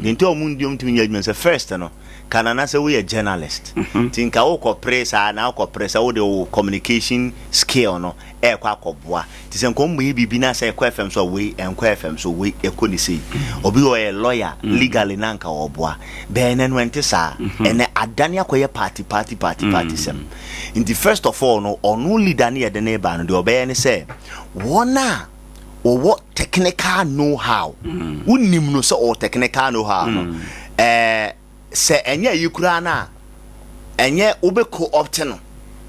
Deɛ nti a ɔmo ndi ɔmo ntumi nyɛ adwuma sɛ, first no, ka nana sɛ woyɛ journalist nti nka wokɔ pere saa na wokɔ pere sɛ wode wo communication skill no ɛɛkɔ akɔboa. Nti sɛ nka ɔmo yɛ biribi na sɛ ɛkɔ FM so a, wei ɛnkɔ FM so, wei ɛkɔ ne sei. Obi ɔyɛ lawyer, legally na nka ɔboa bɛɛ. Nɛ no ɛnte saa. Ɛnɛ adane akɔyɛ party, party, party, party sɛm. Nti first of all no, ɔno leader ne yɛde ne ba no, deɛ ɔbɛyɛ ne sɛ wɔn a wɔwɔ technical know how, wonim no sɛ ɔwɔ technical know how no, sɛ ɛnyɛ yi koraa no a, ɛnyɛ wobɛ co-opt no.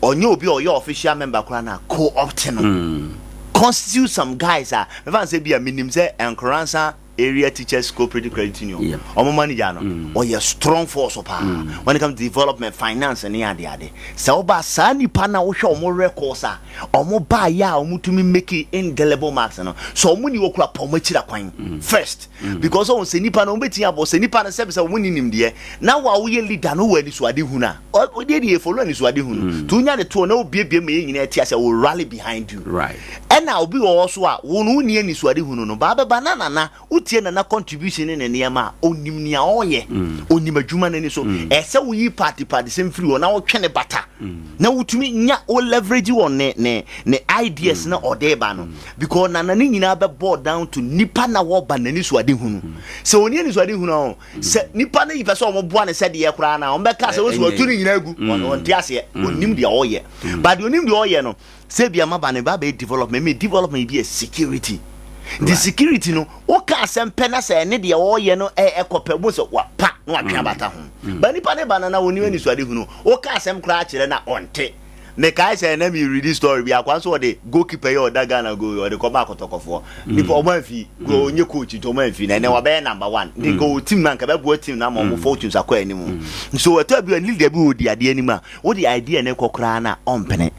Ɔnyɛ obi a ɔyɛ official member koraa no a, co-opt no, constitute some guys a mefa sɛ bi a menim sɛ Nkoransa Area Teachers Cooperative Credit Union ɔmo manager no, ɔyɛ strong force paa when it comes to development, finance ne ade ade. Sɛ ɔba saa nipa na wohwɛ ɔmo records a ɔmo baa yɛ a, ɔmo tumi make indelible marks no so, ɔmo ni wɔkura pɔn akyira kwan first, because ɔmo sɛ nipa no, ɔmo bɛtumi abɔ sɛ nipa no sɛbi sɛ ɔmo ni nimdeɛ na wa woyɛ leader no wɔ anisoade hu na ɔdeɛ deɛ follow anisoade hu no to wonya de toɔ na obiebie ma yɛn nyinaa ti ase will rally behind you. Ɛna obi wɔ hɔ so a wo no wonni anisoade hu no, baa bɛba na nana wotie nana contribution ne ne nneɛma a onim nea ɔyɛ, onim adwuma n'ani so. Ɛsɛ woyi party party sɛm firi hɔ na wotwe ne bata na wotumi nya wo leverage wɔ ne ideas na ɔde ba no, because nana ne nyinaa bɛ down to nipa na wɔba n'ani so ade hu no. Sɛ oni ani so ade hu no, sɛ nipa no yi pɛ sɛ ɔmo boa ne sɛdeɛ koraa na ɔmo bɛka sɛ wosi wɔtu ne nyinaa gu, ɔnte aseɛ, onim deɛ ɔyɛ. But deɛ onim deɛ ɔyɛ no, sɛ bia maba ne ba bɛyɛ development, me development bi yɛ security. The security no, woka asɛm pɛ na sɛ ɛne deɛ wɔyɛ no ɛkɔ pɛ bo sɛ wapa na watwe abata ho ba. Nipa ne ba no na wɔnim anisoade hu no, woka asɛm koraa kyerɛ na ɔnte. Mekae sɛ na mi read story bi akwa nso, ɔde goalkeeper yi a ɔda Ghana goal, ɔde kɔma Akɔtɔkɔfoɔ nipa ɔmo anfi, ɔnyɛ coach nti ɔmo anfi na ɛnɛ wabɛyɛ number one. Nti nka ɔwɔ team na nka bɛboa team na ama ɔmo fortunes akɔ anim. So ɛtɔ bi a leader bi wɔ di adeɛ anim a wode idea ne kɔ koraa na ɔmpene.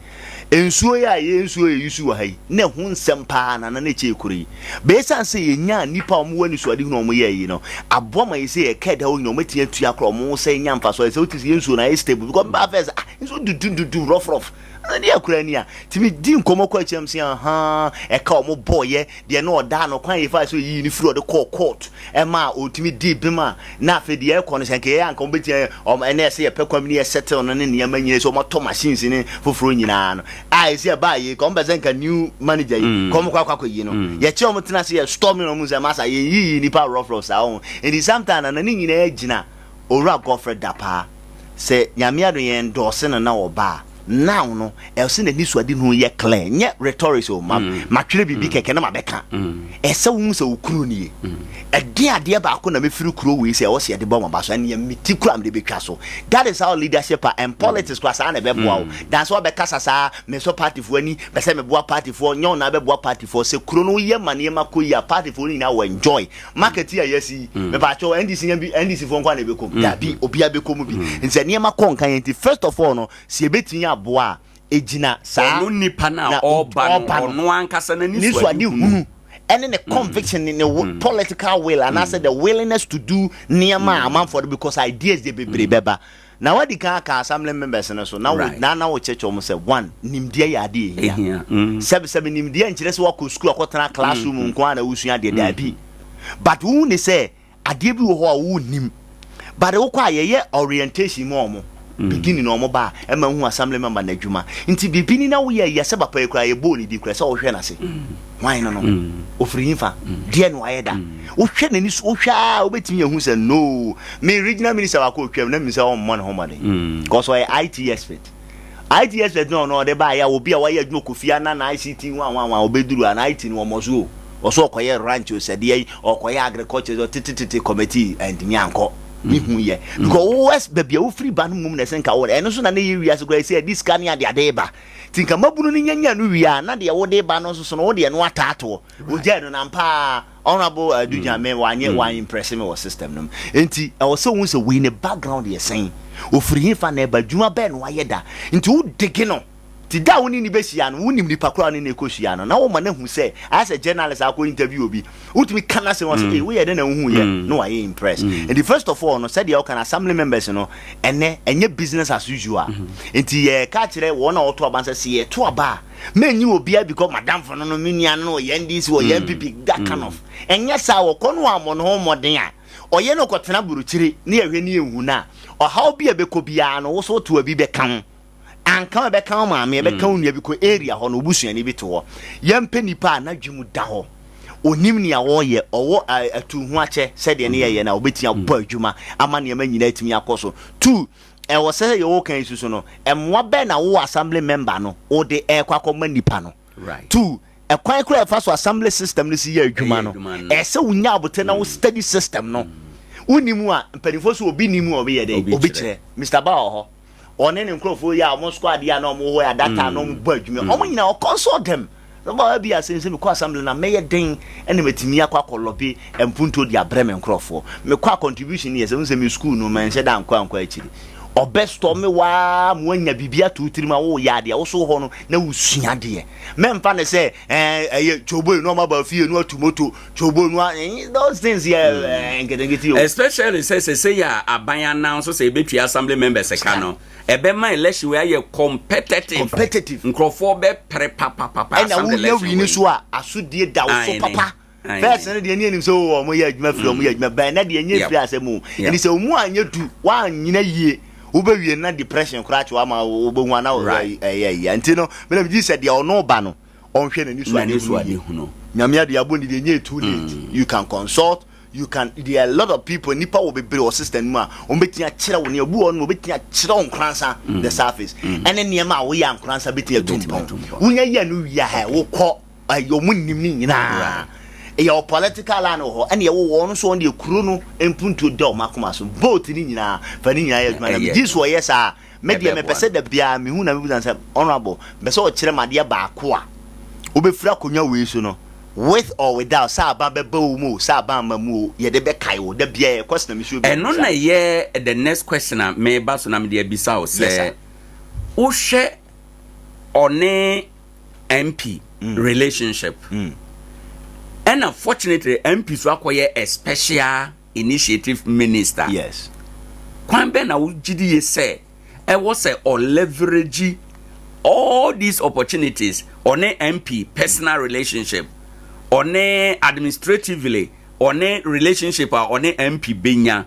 Nsuo yi a yɛ nsuo yɛ yusu wɔ ha yi na ɛho nsɛm paa na na n'ekyi ekuro yi beesan sɛ yɛnya nipa a wɔn wɔ anisoade hu na wɔn yɛ yi no aboa ma yɛ sɛ yɛka ɛda hɔ nyina wɔn atumi atua korɔ wɔn sɛ nya nfa so. Sɛ wotu sɛ yɛ nsuo na ayɛ stable because mbaa fɛ sɛ, ah, nsuo dudu dudu rough rough ɛna deɛ akura ni a tumi di nkɔmɔ kɔ akyɛm sɛ ahan ɛka wɔn bɔɔyɛ deɛ na ɔda no kwan yɛ fa so yiyi ne firi ɔde kɔɔ court ɛma a ɔtumi di bim a, na afei deɛ ɛkɔ no sɛ nkɛyɛ anka wɔn bɛtumi ɔm ɛnɛ ɛsɛ yɛpɛ kwan bi ne yɛ settle no ne nneɛma nyinaa sɛ wɔn atɔ machines ne foforɔ nyinaa no a ɛsɛ ɛbaa yi kɔn bɛ sɛ nka new manager yi kɔn kɔ akɔ akɔ yi no, yɛkyɛ wɔn tena se yɛ storm no wɔn sɛ masa yɛn yiyi nipa rough rough saa wɔn. Nti sometimes na ne nyinaa gyina Owura Godfred Dapaa sɛ Nyame ado yɛn dɔɔse no na ɔbaa now no, ɛsɛ n'ani so ade no yɛ clear, nyɛ rhetorics o. Ma matwerɛ biribi kɛkɛ na mabɛka. Ɛsɛ wo sɛ wo kuro nie, ɛde adeɛ baako na mefiri kuro wei sɛ ɛwɔ sɛ yɛde bɔ maba so ɛneɛ meti kuro a mede bɛtwa so. That is how leadership are and politics kora saa na ɛbɛboa wo dan sɛ wabɛkasa saa mesɔ partyfoɔ ani pɛ sɛ meboa partyfoɔ. Nyɛ wo na bɛboa partyfoɔ sɛ kuro no woyɛ ma nneɛma kɔ yi a, partyfoɔ no nyinaa wɔ enjoy market yi a yɛsi mepaakyɛw NDC nya bi, NDC foɔ nkwa na ɛbɛkɔm dabi, obiara bɛkɔ mu bi. Nti sɛ nneɛma kɔ nka yɛn nti, first of all no, sɛ yɛbɛtumi aboa a, ɛgyina saa ɔno nipa no a ɔba no, ɔno ankasa n'ani ne so ade hunu ɛne ne conviction ne political will anaasɛ the willingness to do nneɛma a amanfoɔ no, because ideas de bebree bɛba na wadi kan aka assembly members no so na wo na wo kyerɛkyerɛ wɔn sɛ one, nimdeɛ yɛ ade ehia. Sɛbisɛbi, nimdeɛ nkyerɛ sɛ wakɔ school akɔtena classroom nko ara na wosua adeɛ, daabi, but wohu ne sɛ adeɛ bi wɔ hɔ a wonnim, but wokɔ a yɛyɛ orientation mu a ɔmo beginning na ɔmo ba a ɛma hu assembly member n'adwuma. Nti biribi ni na woyɛ yɛ sɛ papa yi koraa yɛbɔɔ ne di koraa sɛ wohwɛ n'ase hwan no, ofiri himfa deɛ no ayɛ da, wohwɛ n'ani so, wohwɛ a wobɛtumi ahu sɛ no me regional minister baako otwam na mi sɛ ɔmmɔ ne ho mmɔden because ɔyɛ IT expert. IT expert no, ɔno ɔde baayɛ a obi a wayɛ adwuma Kofi Annan na ICT ho awanwa ɔbɛduru a na IT no wɔmmɔ so o. Ɔso ɔkɔyɛ ranch o, sɛdeɛ yi ɔkɔyɛ agriculture tetetete committee ɛntumi ankɔ mehu yɛ because wo baabi a wofiri ba no mum na ɛsɛ nka wo ɛno so na ne yɛ wiase koraa sɛ ɛde sika ne ade ade ba. Nti nka mabunu no nyanya no wie a, na deɛ wode ba no nso so no, wode ɛno ataatoɔ wogyae no nampaa. Honorable Adugyame wanyɛ mm. wan impress me wɔ system no mu. Nti ɛwɔ sɛ wohu sɛ wei ne background yɛ sɛn, ofiri he fa na ɛba, adwuma bɛɛ no wayɛ da. Nti wodege no nti da a wo ne ne bɛhyia no, wonim nipa koraa ne ne kɔhyia no na woma no ahu sɛ ayɛ sɛ journalist akɔ interview obi, wotumi ka no asɛm wɔ sɛ, "Ei, woyɛ dɛn na wohu yɛ?" Na wayɛ impress. Nti first of all no, sɛdeɛ woka no, assembly members no, ɛnɛ ɛnyɛ business as usual. Nti yɛka kyerɛ wɔn a wɔto aba sɛ yɛto aba a, menyi obiara because madamfo no, me nua no, ɔyɛ NDC, ɔyɛ NPP, that kind of ɛnyɛ saa. Wɔkɔ no ammɔ ne ho mmɔden a Ɔyɛ no kɔtena burokyire ne yɛhwɛ ne yɛhu no a, ɔhaw bi a ɛbɛkɔ biara no, wo so woto bi bɛka ho. Anka wo ɛbɛka wo maame, ɛbɛka wo nua bi kɔ area hɔ no, wobusuani bi te hɔ. Yɛmpɛ nipa a n'adwe mu da hɔ, onim nea wɔreyɛ, ɔwɔ atu ho akyɛ sɛdeɛ ne yɛyɛ no a, obɛtumi abɔ adwuma ama nneɛma nyinaa atumi akɔ so. Two, ɛwɔ sɛ yɛwɔ kan yi soso no, mmoa bɛn na wowɔ assembly member no wode ɛrekɔ akɔma nipa no? Two, ɛkwan koraa ɛfa so assembly system no si yɛ adwuma no, ɛsɛ wonya abotire na wo study system no. Wonni mu a, mpanimfoɔ so obi ni mu a, obi yɛ dɛ obi kyerɛ. Mr Ba wɔ hɔ, ɔne ne nkurɔfoɔ yi a ɔmo squad yi a na ɔmo hɔ at that time na ɔmo bɔ adwuma, ɔmo nyinaa ɔconsult them. Ɔba bi asɛm sɛ mekɔ assembly na mɛyɛ den ɛna matumi akɔ akɔlobby mpuntuo de abrɛ me nkurɔfoɔ. Mekɔ a, contribution yɛ sɛ sɛ me school no mɛnhyɛ da nkɔ ankɔ akyiri. Ɔbɛ me waa ma wanya biribi ato wo tirim a woyɛ adeɛ woso hɔ no na wosua adeɛ. Mɛmfa ne sɛ ɛyɛ twoboy na ɔma ba fie na watu moto twoboy no a, those things yɛ nketenkete o. Especially sɛ yɛ aban announce sɛ ɛbɛtua assembly members ka no, ɛbɛma election wei ayɛ competitive. Competitive. Nkurɔfoɔ bɛpere papapapa. Ɛna wonya wini so a, asodie da wo so papa. First no deɛ, ne anim sɛ o ɔmo yɛ adwuma firi, ɔmo yɛ adwuma bɛn na deɛ nyɛ firi asɛm o. Ɛni sɛ ɔmo anyɛ du wanyina yie, wobɛwie na depression koraa kye wama wobɛhu ana ɛyɛ yie. Nti no mena megye sɛ deɛ ɔno ba no, ɔnhwɛ n'ani so ade hunu yie. Nyame ade abɔ ne deɛ, nyɛ too late. You can consult, you can, there are a lot of people, nipa wɔ bebree wɔ system mu a wɔn bɛtumi akyerɛ wo nea obi wɔ no wɔbɛtumi akyerɛ wo nkoransa the surface ɛne nneɛma a woyɛ ankoransa bɛtumi atu mpɔn. Wonya yɛ no wie a, wokɔ ɛyɛ ɔmo nim ne nyinaa ɛyɛ ɔ political line wɔ hɔ, ɛne ɛwɔ wɔn nso wɔn deɛ kuro no mpuntuo da ɔmo akoma so, vote ne nyinaa fa ne nyinaa yɛ adwuma na megye so ɔyɛ saa. Me deɛ, mepɛ sɛ da biara mehu na mebusa sɛ, honourable, mepɛ sɛ ɔkyerɛ me adeɛ baako a wobɛfiri akonnwa wei so no, with or without sɛ aban bɛba wo mu o, sɛ aban ama mu o, yɛde bɛkae o. Da biara yɛ question na mesuo bi. Ɛno na yɛ the next question a meba so na mede abisa wo sɛ, wohwɛ ɔne MP relationship, ɛna fortunately MP so akɔyɛ a special initiative minister, kwan bɛn na wogye di yie sɛ ɛwɔ sɛ ɔleverage all these opportunities, ɔne MP personal relationship, ɔne administratively ɔne relationship a ɔne MP benya,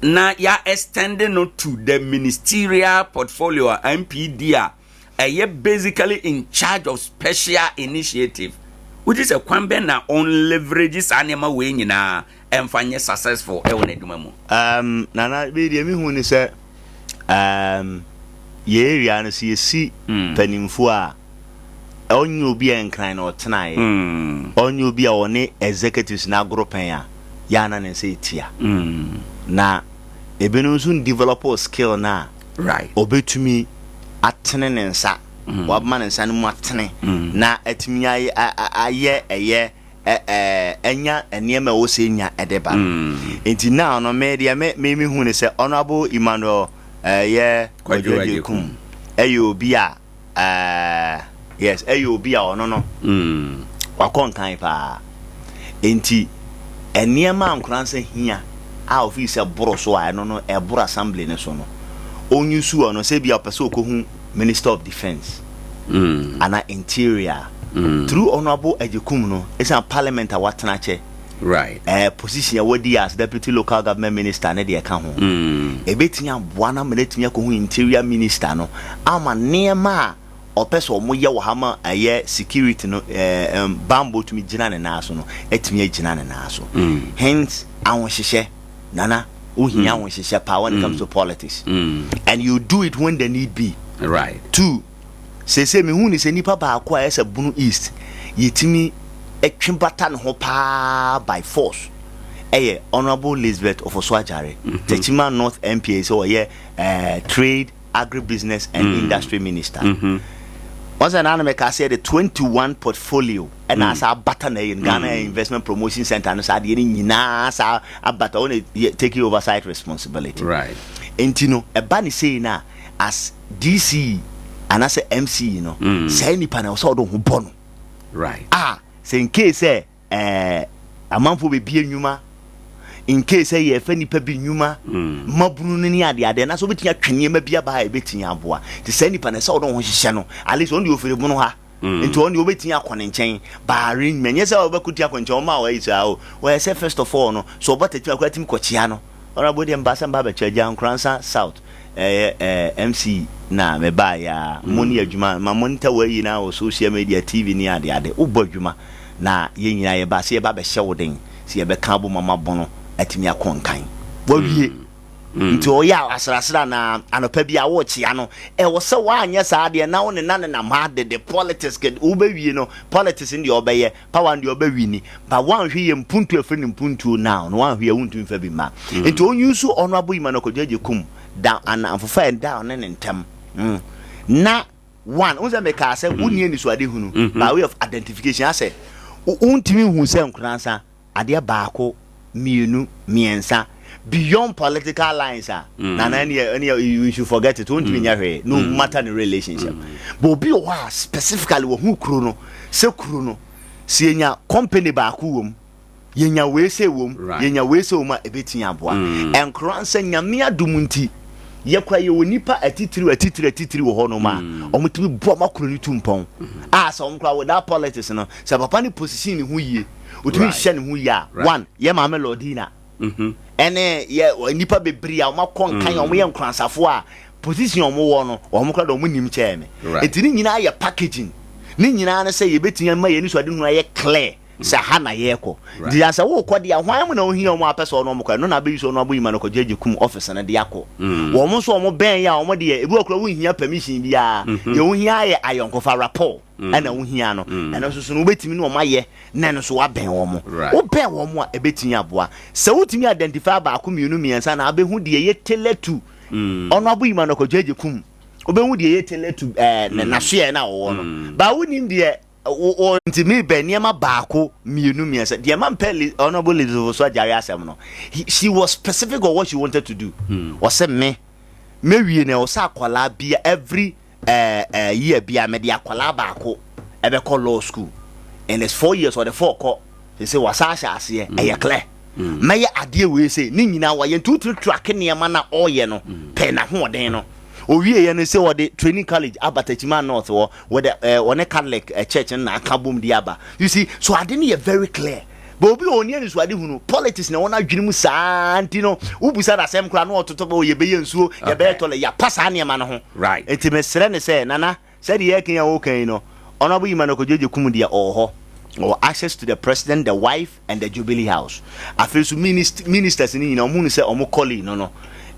na ya extend no to the ministerial portfolio a MPD a ɛyɛ basically in charge of special initiative? Wogye sɛ kwan bɛn na ɔn leverage saa nneɛma wei nyinaa ɛmfa nyɛ successful ɛwɔ n'adwuma mu? Nana bi deɛ mehu ne sɛ yɛ area no sɛ yɛsi mpanimfoɔ a, ɔnyɛ obi a Nkran na ɔtenaeɛ, ɔnyɛ obi a ɔne executives no agoro pɛn a yɛana ne nsa ɛtia, na ebinom nso develop skill no a ɔbɛtumi atene ne nsa, wabama ne nsa no mu atene na atumi ayɛ ayɛ ɛyɛ ɛ ɛnya nneɛma a ɛwɔ sɛ nya ɛde ba no. Nti now no, me deɛ me me hu ne sɛ Honourable Emmanuel ɛyɛ Kwadwo Kwadwo Agyekum ɛyɛ obi a yes, ɛyɛ obi a ɔno no wakɔ nkan paa. Nti nneɛma a nkoransa hia a ofii sɛ boro so a, ɛno no ɛboro assembly no so no, onyi su ɔno sɛ bi a ɔpɛ sɛ ɔkɔhu Minister of Defence ana Interior through Honourable Agyekum no, ɛsiane parliament a watena kyɛ, position a wadi as deputy local government minister ne deɛ ɛka ho, ɛbɛtumi aboa no ama no atumi akɔhu Interior Minister no ama nneɛma a ɔpɛ sɛ ɔmo yɛ wɔ ha ma ɛyɛ security no, bambɔ tumi gyina ne nan so no, atumi agyina ne nan so. Hence ahohyehyɛ, Nana, wohia ahohyehyɛ paa when it comes to politics, and you do it when the need be. Two, sese mehu ne sɛ nipa baako a ɛsɛ Bono East yɛtumi ɛtwe bata ne ho paa by force ɛyɛ Honourable Elizabeth Ofosu Adjare, Techiman North MPA, sɛ ɔyɛ Trade, Agribusiness and Industry Minister. Wɔn sɛ naanam ɛka sɛ yɛde 21 portfolio ɛna asa abata na ɛyɛ no Ghana Investment Promotion Center no, saa adeɛ no nyinaa saa abata wɔn na take oversight responsibility. Nti no ɛba ne sei na as DCE anaasɛ MCE no, saa nipa na ɛwɔ sɛ ɔde ho bɔ no a sɛ nkee sɛ amanfoɔ bɛbie nnwuma, nkee sɛ yɛfɛ nipa bi nnwuma mmabunu no ne adeade na sɛ wobɛtumi atwe nneɛma bi aba a ɛbɛtumi aboa. Nti saa nipa no sɛ wode wo ho hyehyɛ no, at least ɔno deɛ ɔfiri Bono ha. Nti ɔno deɛ wobɛtumi akɔ ne nkyɛn by arrangement. Nyɛ sɛ wobɛkɔti akɔ nkyɛn ɔma wo ayi saa o. Wɔyɛ sɛ first of all no, sɛ ɔba Techiman koraa tumi kɔkyea no. Honourable deɛ meba sɛ meba abɛkyɛ Agya Nkoransa South ɛyɛ eh, MC na mebaeɛ a mo ne adwuma ma monitor w'ayi na wɔ social media, TV ne ade ade. Wobɔ adwuma na yɛn nyinaa yɛba sɛ yɛba abɛhyɛ wo den sɛ yɛbɛka abom ama bono atumi akɔ nkan. Wawie. Nti ɔyɛ a asrasra na anɔpa bi a worekyea no, ɛwɔ sɛ woanyɛ saa deɛ na wo ne na nenam ha dede politics ked wobɛwie no politics no deɛ ɔbɛyɛ power no deɛ ɔbɛwini but woanhwɛ yie mpuntuo ɛfiri ne mpuntuo now no woanhwɛ yie a wontumi mfa bi mma nti ɔnuse Honourable Emmanuel Kwadwo Agyekum da anamfofa a ɛda ɔne ne ntam na one wohu sɛ mekaa sɛ wonni anisoadehunu by way of identification asɛ wontumi nhu sɛ Nkoransa adeɛ baako, mmienu, mmiɛnsa beyond political lines a, nana ɛneɛ ɛneɛ you should forget it, wontumi nyɛ hwee no matter ne relationship. But obi wɔ hɔ a specifically wɔhu kuro no sɛ kuro no sɛ yɛnya company baako wɔ mu, yɛnya wei sɛ wɔ mu, yɛnya wei sɛ wɔ mu a ɛbɛtumi aboa. Ɛnkora sɛ Nyame adom nti yɛkora yɛwɔ nipa atitiriw atitiriw atitiriw wɔ hɔnom a wɔtumi boa ma kuro no tu mpɔn. A sɛ wɔn kora without politics no, sɛ papa no position ne ho yie, otumi hyehyɛ ne ho yie a, one yɛ maame Lordina ɛne yɛ nnipa bebree a wɔn akɔ nkan a wɔn yɛ nkoransafo a position wɔn wɔ no wɔn kora de wɔn nim kyɛɛ me. Nti ne nyinaa yɛ packaging, ne nyinaa ne sɛ yɛbɛtumi ama yɛn anisoade hunu ayɛ clear sɛ ha na yɛrekɔ. Nti sɛ wokɔ deɛ hwan mu na ohia wɔn apɛ sɛ ɔno wɔn kɔ ɛno na abɛyi so ɔno abɔ yima no kɔgye agye kum office no de akɔ. Wɔn nso wɔn bɛn yɛ a wɔn deɛ ebi wɔ kora wonhia permission biara, deɛ wohia yɛ ayɔnkofa rapport ɛna wohia no. Ɛno nso so no wobɛtumi ne wɔn ayɛ na ɛno nso wabɛn wɔn. Wobɛn wɔn a ɛbɛtumi aboa. Sɛ wotumi identify baako mmienu mmiɛnsa na abɛhu deɛ ɛyɛ tailor to ɔno abo yima no kɔgye agye kum, wobɛhu deɛ ɛyɛ tailor to ɛɛ n'asoɛ na ɔwɔ no ba wonim deɛ wɔ nti mebɛ nneɛma baako mmienu mmiɛnsa deɛ ma mpɛ Honourable Elizabeth so agyare asɛm no, she was specific on what she wanted to do. Ɔsɛ me mewie na ɔsɛ akwadaa bia every year bia mede akwadaa baako ɛbɛkɔ law school in his 4 years, ɔde four kɔ sɛ wasa ahyɛ aseɛ ɛyɛ clear mɛyɛ adeɛ wei sɛ ne nyinaa wɔyɛ nti wotumi track nneɛma na ɔyɛ no pɛ n'ahoɔden no. Owie yɛ no sɛ wɔde training college aba Techiman North hɔ wɔde wɔne Catholic church no na aka bom de aba. You see, so ade no yɛ very clear. But obi a ɔni anisoade hunu politics na wɔn adwene mu saa nti no wobusa no asɛm koraa na ɔtoto bɛ yɛbɛyɛ nsuo, yɛbɛyɛ toilet, yɛapa saa nneɛma no ho. Nti mesrɛ ne sɛ nana sɛdeɛ yɛka yi a wɔka yi no, Honourable Emmanuel Kwadwo Agyekum deɛ ɔwɔ hɔ, ɔwɔ access to the president, the wife and the Jubilee House. Afei nso ministers no nyinaa ɔmo hu sɛ ɔmo colleague no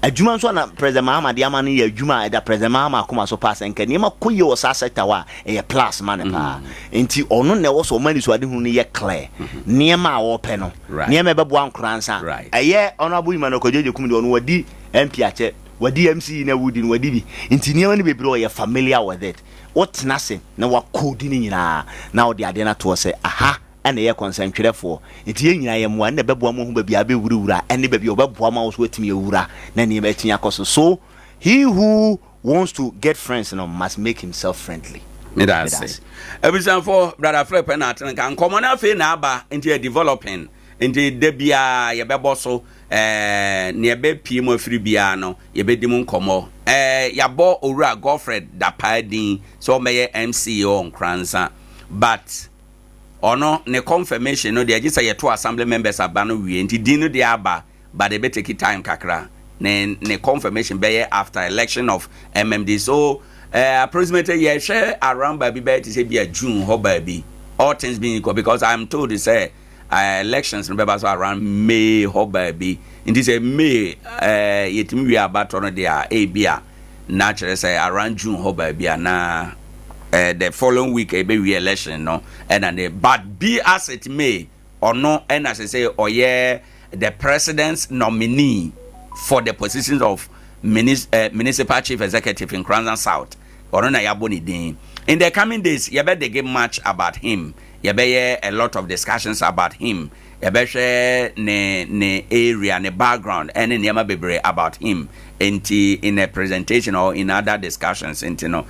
adwuma nso na President Mahama de ama no yɛ adwuma a ɛda President Mahama akoma so paa sɛ nka nneɛma kɔ yie wɔ saa sector hɔ a ɛyɛ plus ma ne paa. Nti ɔno na ɛwɔ sɛ ɔma anisoade hunu no yɛ clear nneɛma a wɔpɛ no, nneɛma ɛbɛboa Nkoransa. Ɛyɛ Honourable Emmanuel Kwadwo Agyekum deɛ ɔno wadi MP akyɛ, wadi MC na wudi no wadi bi, nti nneɛma no bebree ɔyɛ familiar with it. Wotena ase na wakɔdi ne nyinaa na wode adeɛ no atoɔ sɛ aha ɛna ɛyɛ kɔnsɛntwerɛfoɔ nti yɛn nyinaa yɛ mmoa ɛna ɛbɛboa mo ho baabi a bɛwurawura ɛne baabi a ɔbɛboa ma wo so atumi awura na nneɛma atumi akɔ so. So he who wants to get friends no must make himself friendly. Meda ase, abusuafoɔ. Brother Philip na atene nka nkɔmmɔ no afei na aba nti yɛ developing nti da biara yɛbɛbɔ so nea ɛbɛpie mu afiri biara no yɛbɛdi mu nkɔmmɔ. Yɛabɔ Owura Godfred Dapaa din sɛ ɔmmɛyɛ MC wɔ Nkoransa, but ɔno ne confirmation no deɛ gye sɛ yɛto assembly members aba no wie. Nti din no deɛ aba, but ɛbɛtake time kakra. Ne confirmation bɛyɛ after election of MMD, so approximately yɛhwɛ around baabi bɛyɛ te sɛ bi a June hɔ baabi, all things being equal, because I'm told sɛ elections no bɛba so around May hɔ baabi. Nti sɛ May yɛtumi wie abatɔ no deɛ a, ebi a na kyerɛ sɛ around June hɔ baabi a na the following week ɛbɛwie election no ɛna ne. But be as it may, ɔno ɛna sɛ ɔyɛ the president's nominee for the positions of municipal chief executive in Nkoranza South. Ɔno na yɛabɔ ne din. In the coming days yɛbɛdege much about him, yɛbɛyɛ a lot of discussions about him, yɛbɛhwɛ ne area, ne background ɛne nneɛma bebree about him. Nti in a presentation or in other discussions nti no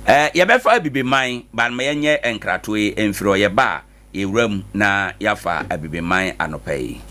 yɛbɛfa Abibiman, but ma yɛnyɛ nkratoɔ yi mfiri hɔ. Yɛba a yɛwura mu na yɛafa Abibiman anɔpa yi.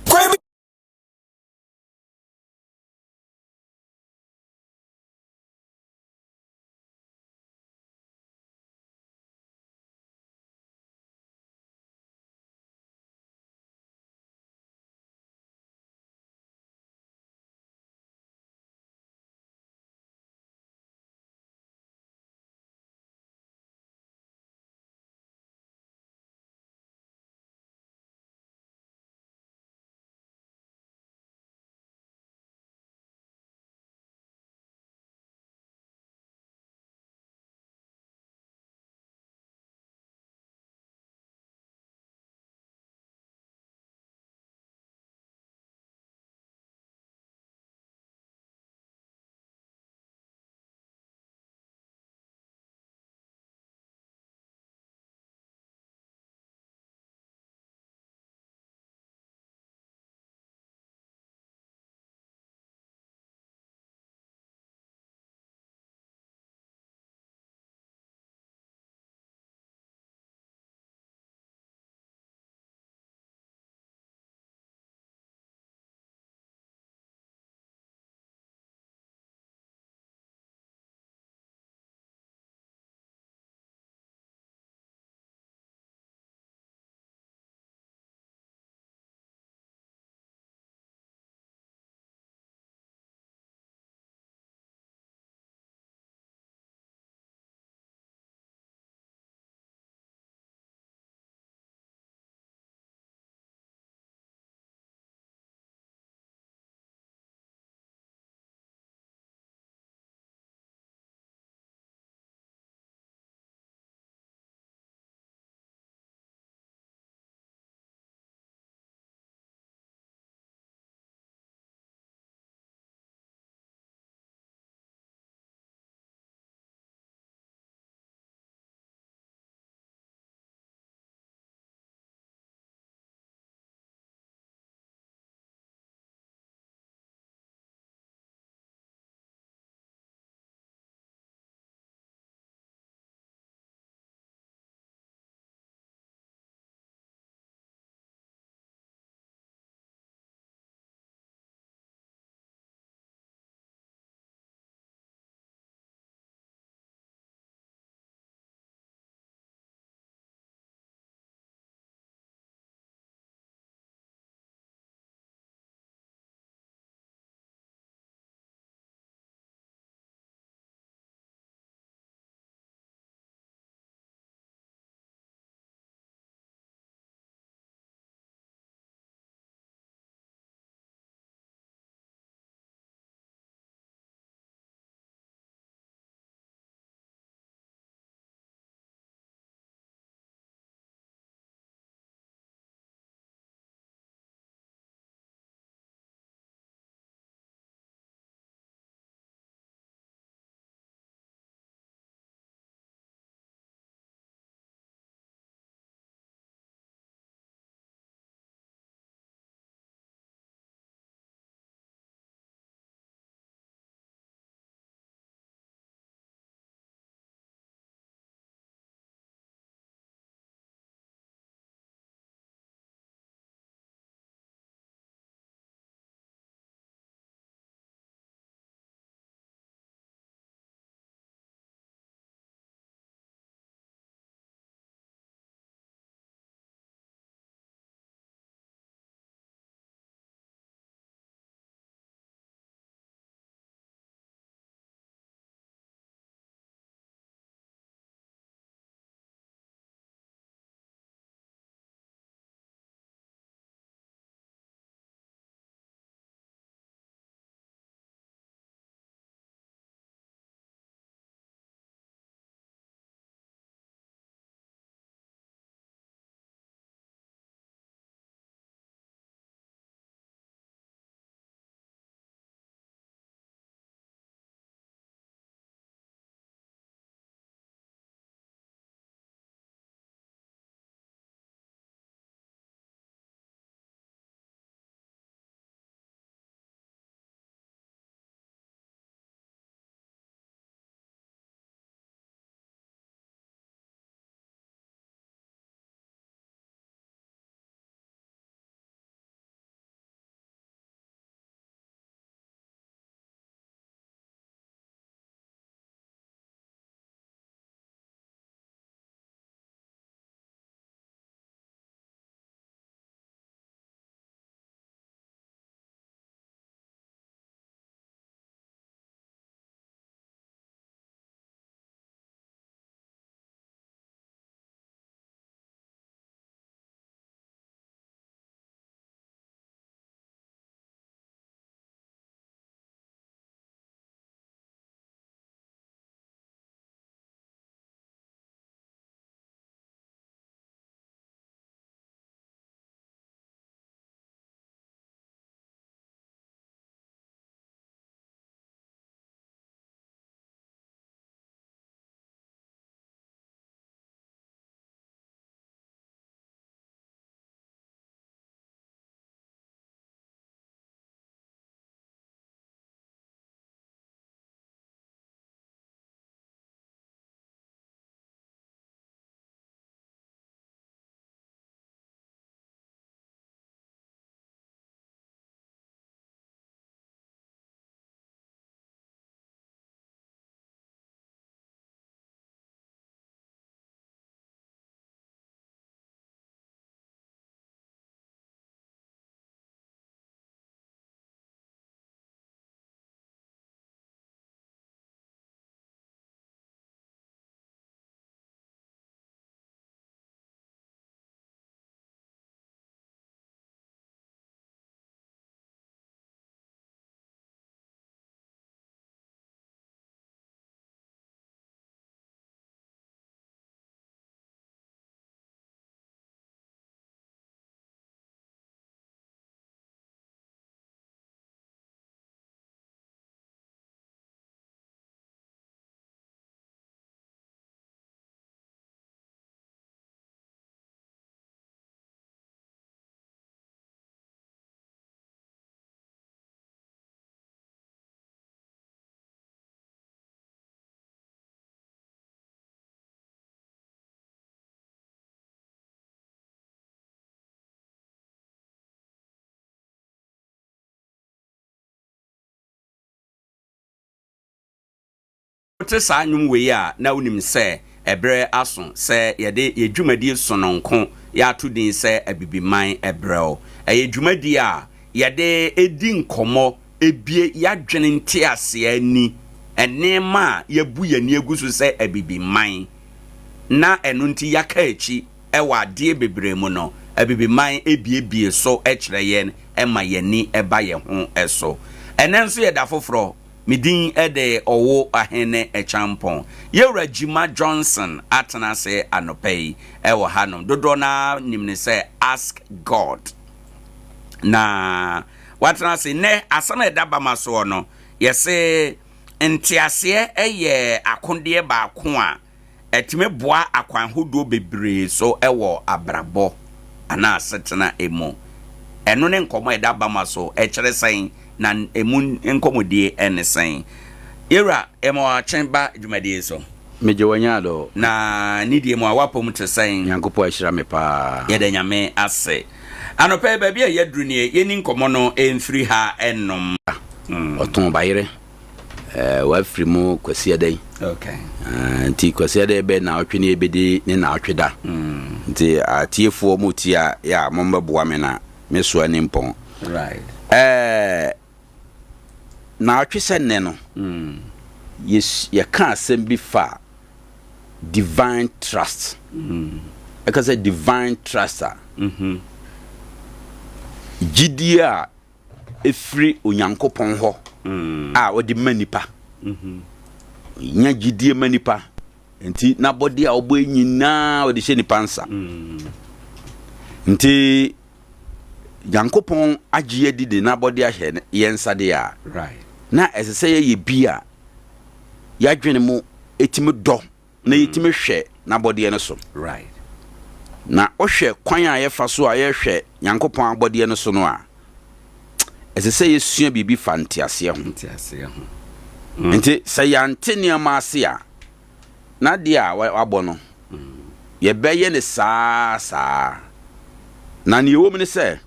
Wote saa nnwom wei a, na wonim sɛ ɛberɛ aso sɛ yɛde yɛn dwumadie sononko yɛato din sɛ Abibiman Ɛbrɛw. Ɛyɛ dwumadie a yɛde di nkɔmmɔ, bue yɛadwene nteaseɛ ani, nneɛma a yɛabu yɛn ani agu so sɛ Abibiman na ɛno nti yɛaka akyi wɔ adeɛ bebree mu no, Abibiman buebue so kyerɛ yɛn ma yɛn ani ba yɛn ho so. Ɛnnɛ nso yɛ da foforɔ. Me din de Ɔwo Ahene Kyampɔn. Yɛwura Gyima Johnson atena ase anɔpa yi wɔ hanom. Dodoɔ no ara nim no sɛ Ask God. Na watena ase. Nnɛ asɛm a ɛda bama soɔ no, yɛse nteaseɛ yɛ akodeɛ baako a Ɛtumi boa akwan hodoɔ bebree so wɔ abrabɔ anaa asetena mu. Ɛno ne nkɔmmɔ a ɛda Bama so. Ɛkyerɛ sɛn, na ɛmu nkɔmmɔdie ne sɛn? Yɛwura, yɛma wo akye ba dwumadie yi so. Megye wo anya dɔ. Na nidie mu a, w'apɔm te sɛn? Nyankopɔn ahyira me paa. Yɛda Nyame ase. Anɔpa yi, baabi a yɛaduru nie, yɛnni nkɔmmɔ no mfiri ha nnom. Ɔtɔn bayerɛ. Eh, wafiri mu Kwasiada yi. Okay. Uh, nti Kwasiada yi bɛ naawɔtwe ne ebedi ne naawɔtwe da. Mm. Nti atiefoɔ mu tie a yɛ a mommɛboa me na me soa ni mpɔn. Right. Eh, naawɔtwe sɛ nnɛ no, mm. yɛka asɛm bi fa divine trust. Mm. Ɛka sɛ divine trust a. Mm -hmm. Gyidie a ɛfiri Onyankopɔn hɔ a ɔde ma nipa. Nya gyidie ma nipa. Nti n'abɔdeɛ a ɔbɔ nyinaa ɔde hyɛ nipa nsa. Nti Nyankopɔn agye adi de n'abɔdeɛ ahyɛ yɛn nsa deɛ a, na ɛsɛ sɛ yɛyɛ bi a yɛadwene mu ɛtumi dɔ na yɛtumi hwɛ n'abɔdeɛ no so. Na wohwɛ kwan a yɛfa so a yɛhwɛ Nyankopɔn abɔdeɛ no so no a, ɛsɛ sɛ yɛsua biribi fa nteaseɛ ho. Nteaseɛ ho. Nti sɛ yɛante nneɛma ase a, n'adeɛ a wabɔ no, yɛbɛyɛ no saa saa. Na nea ɛwɔ mu ne sɛ,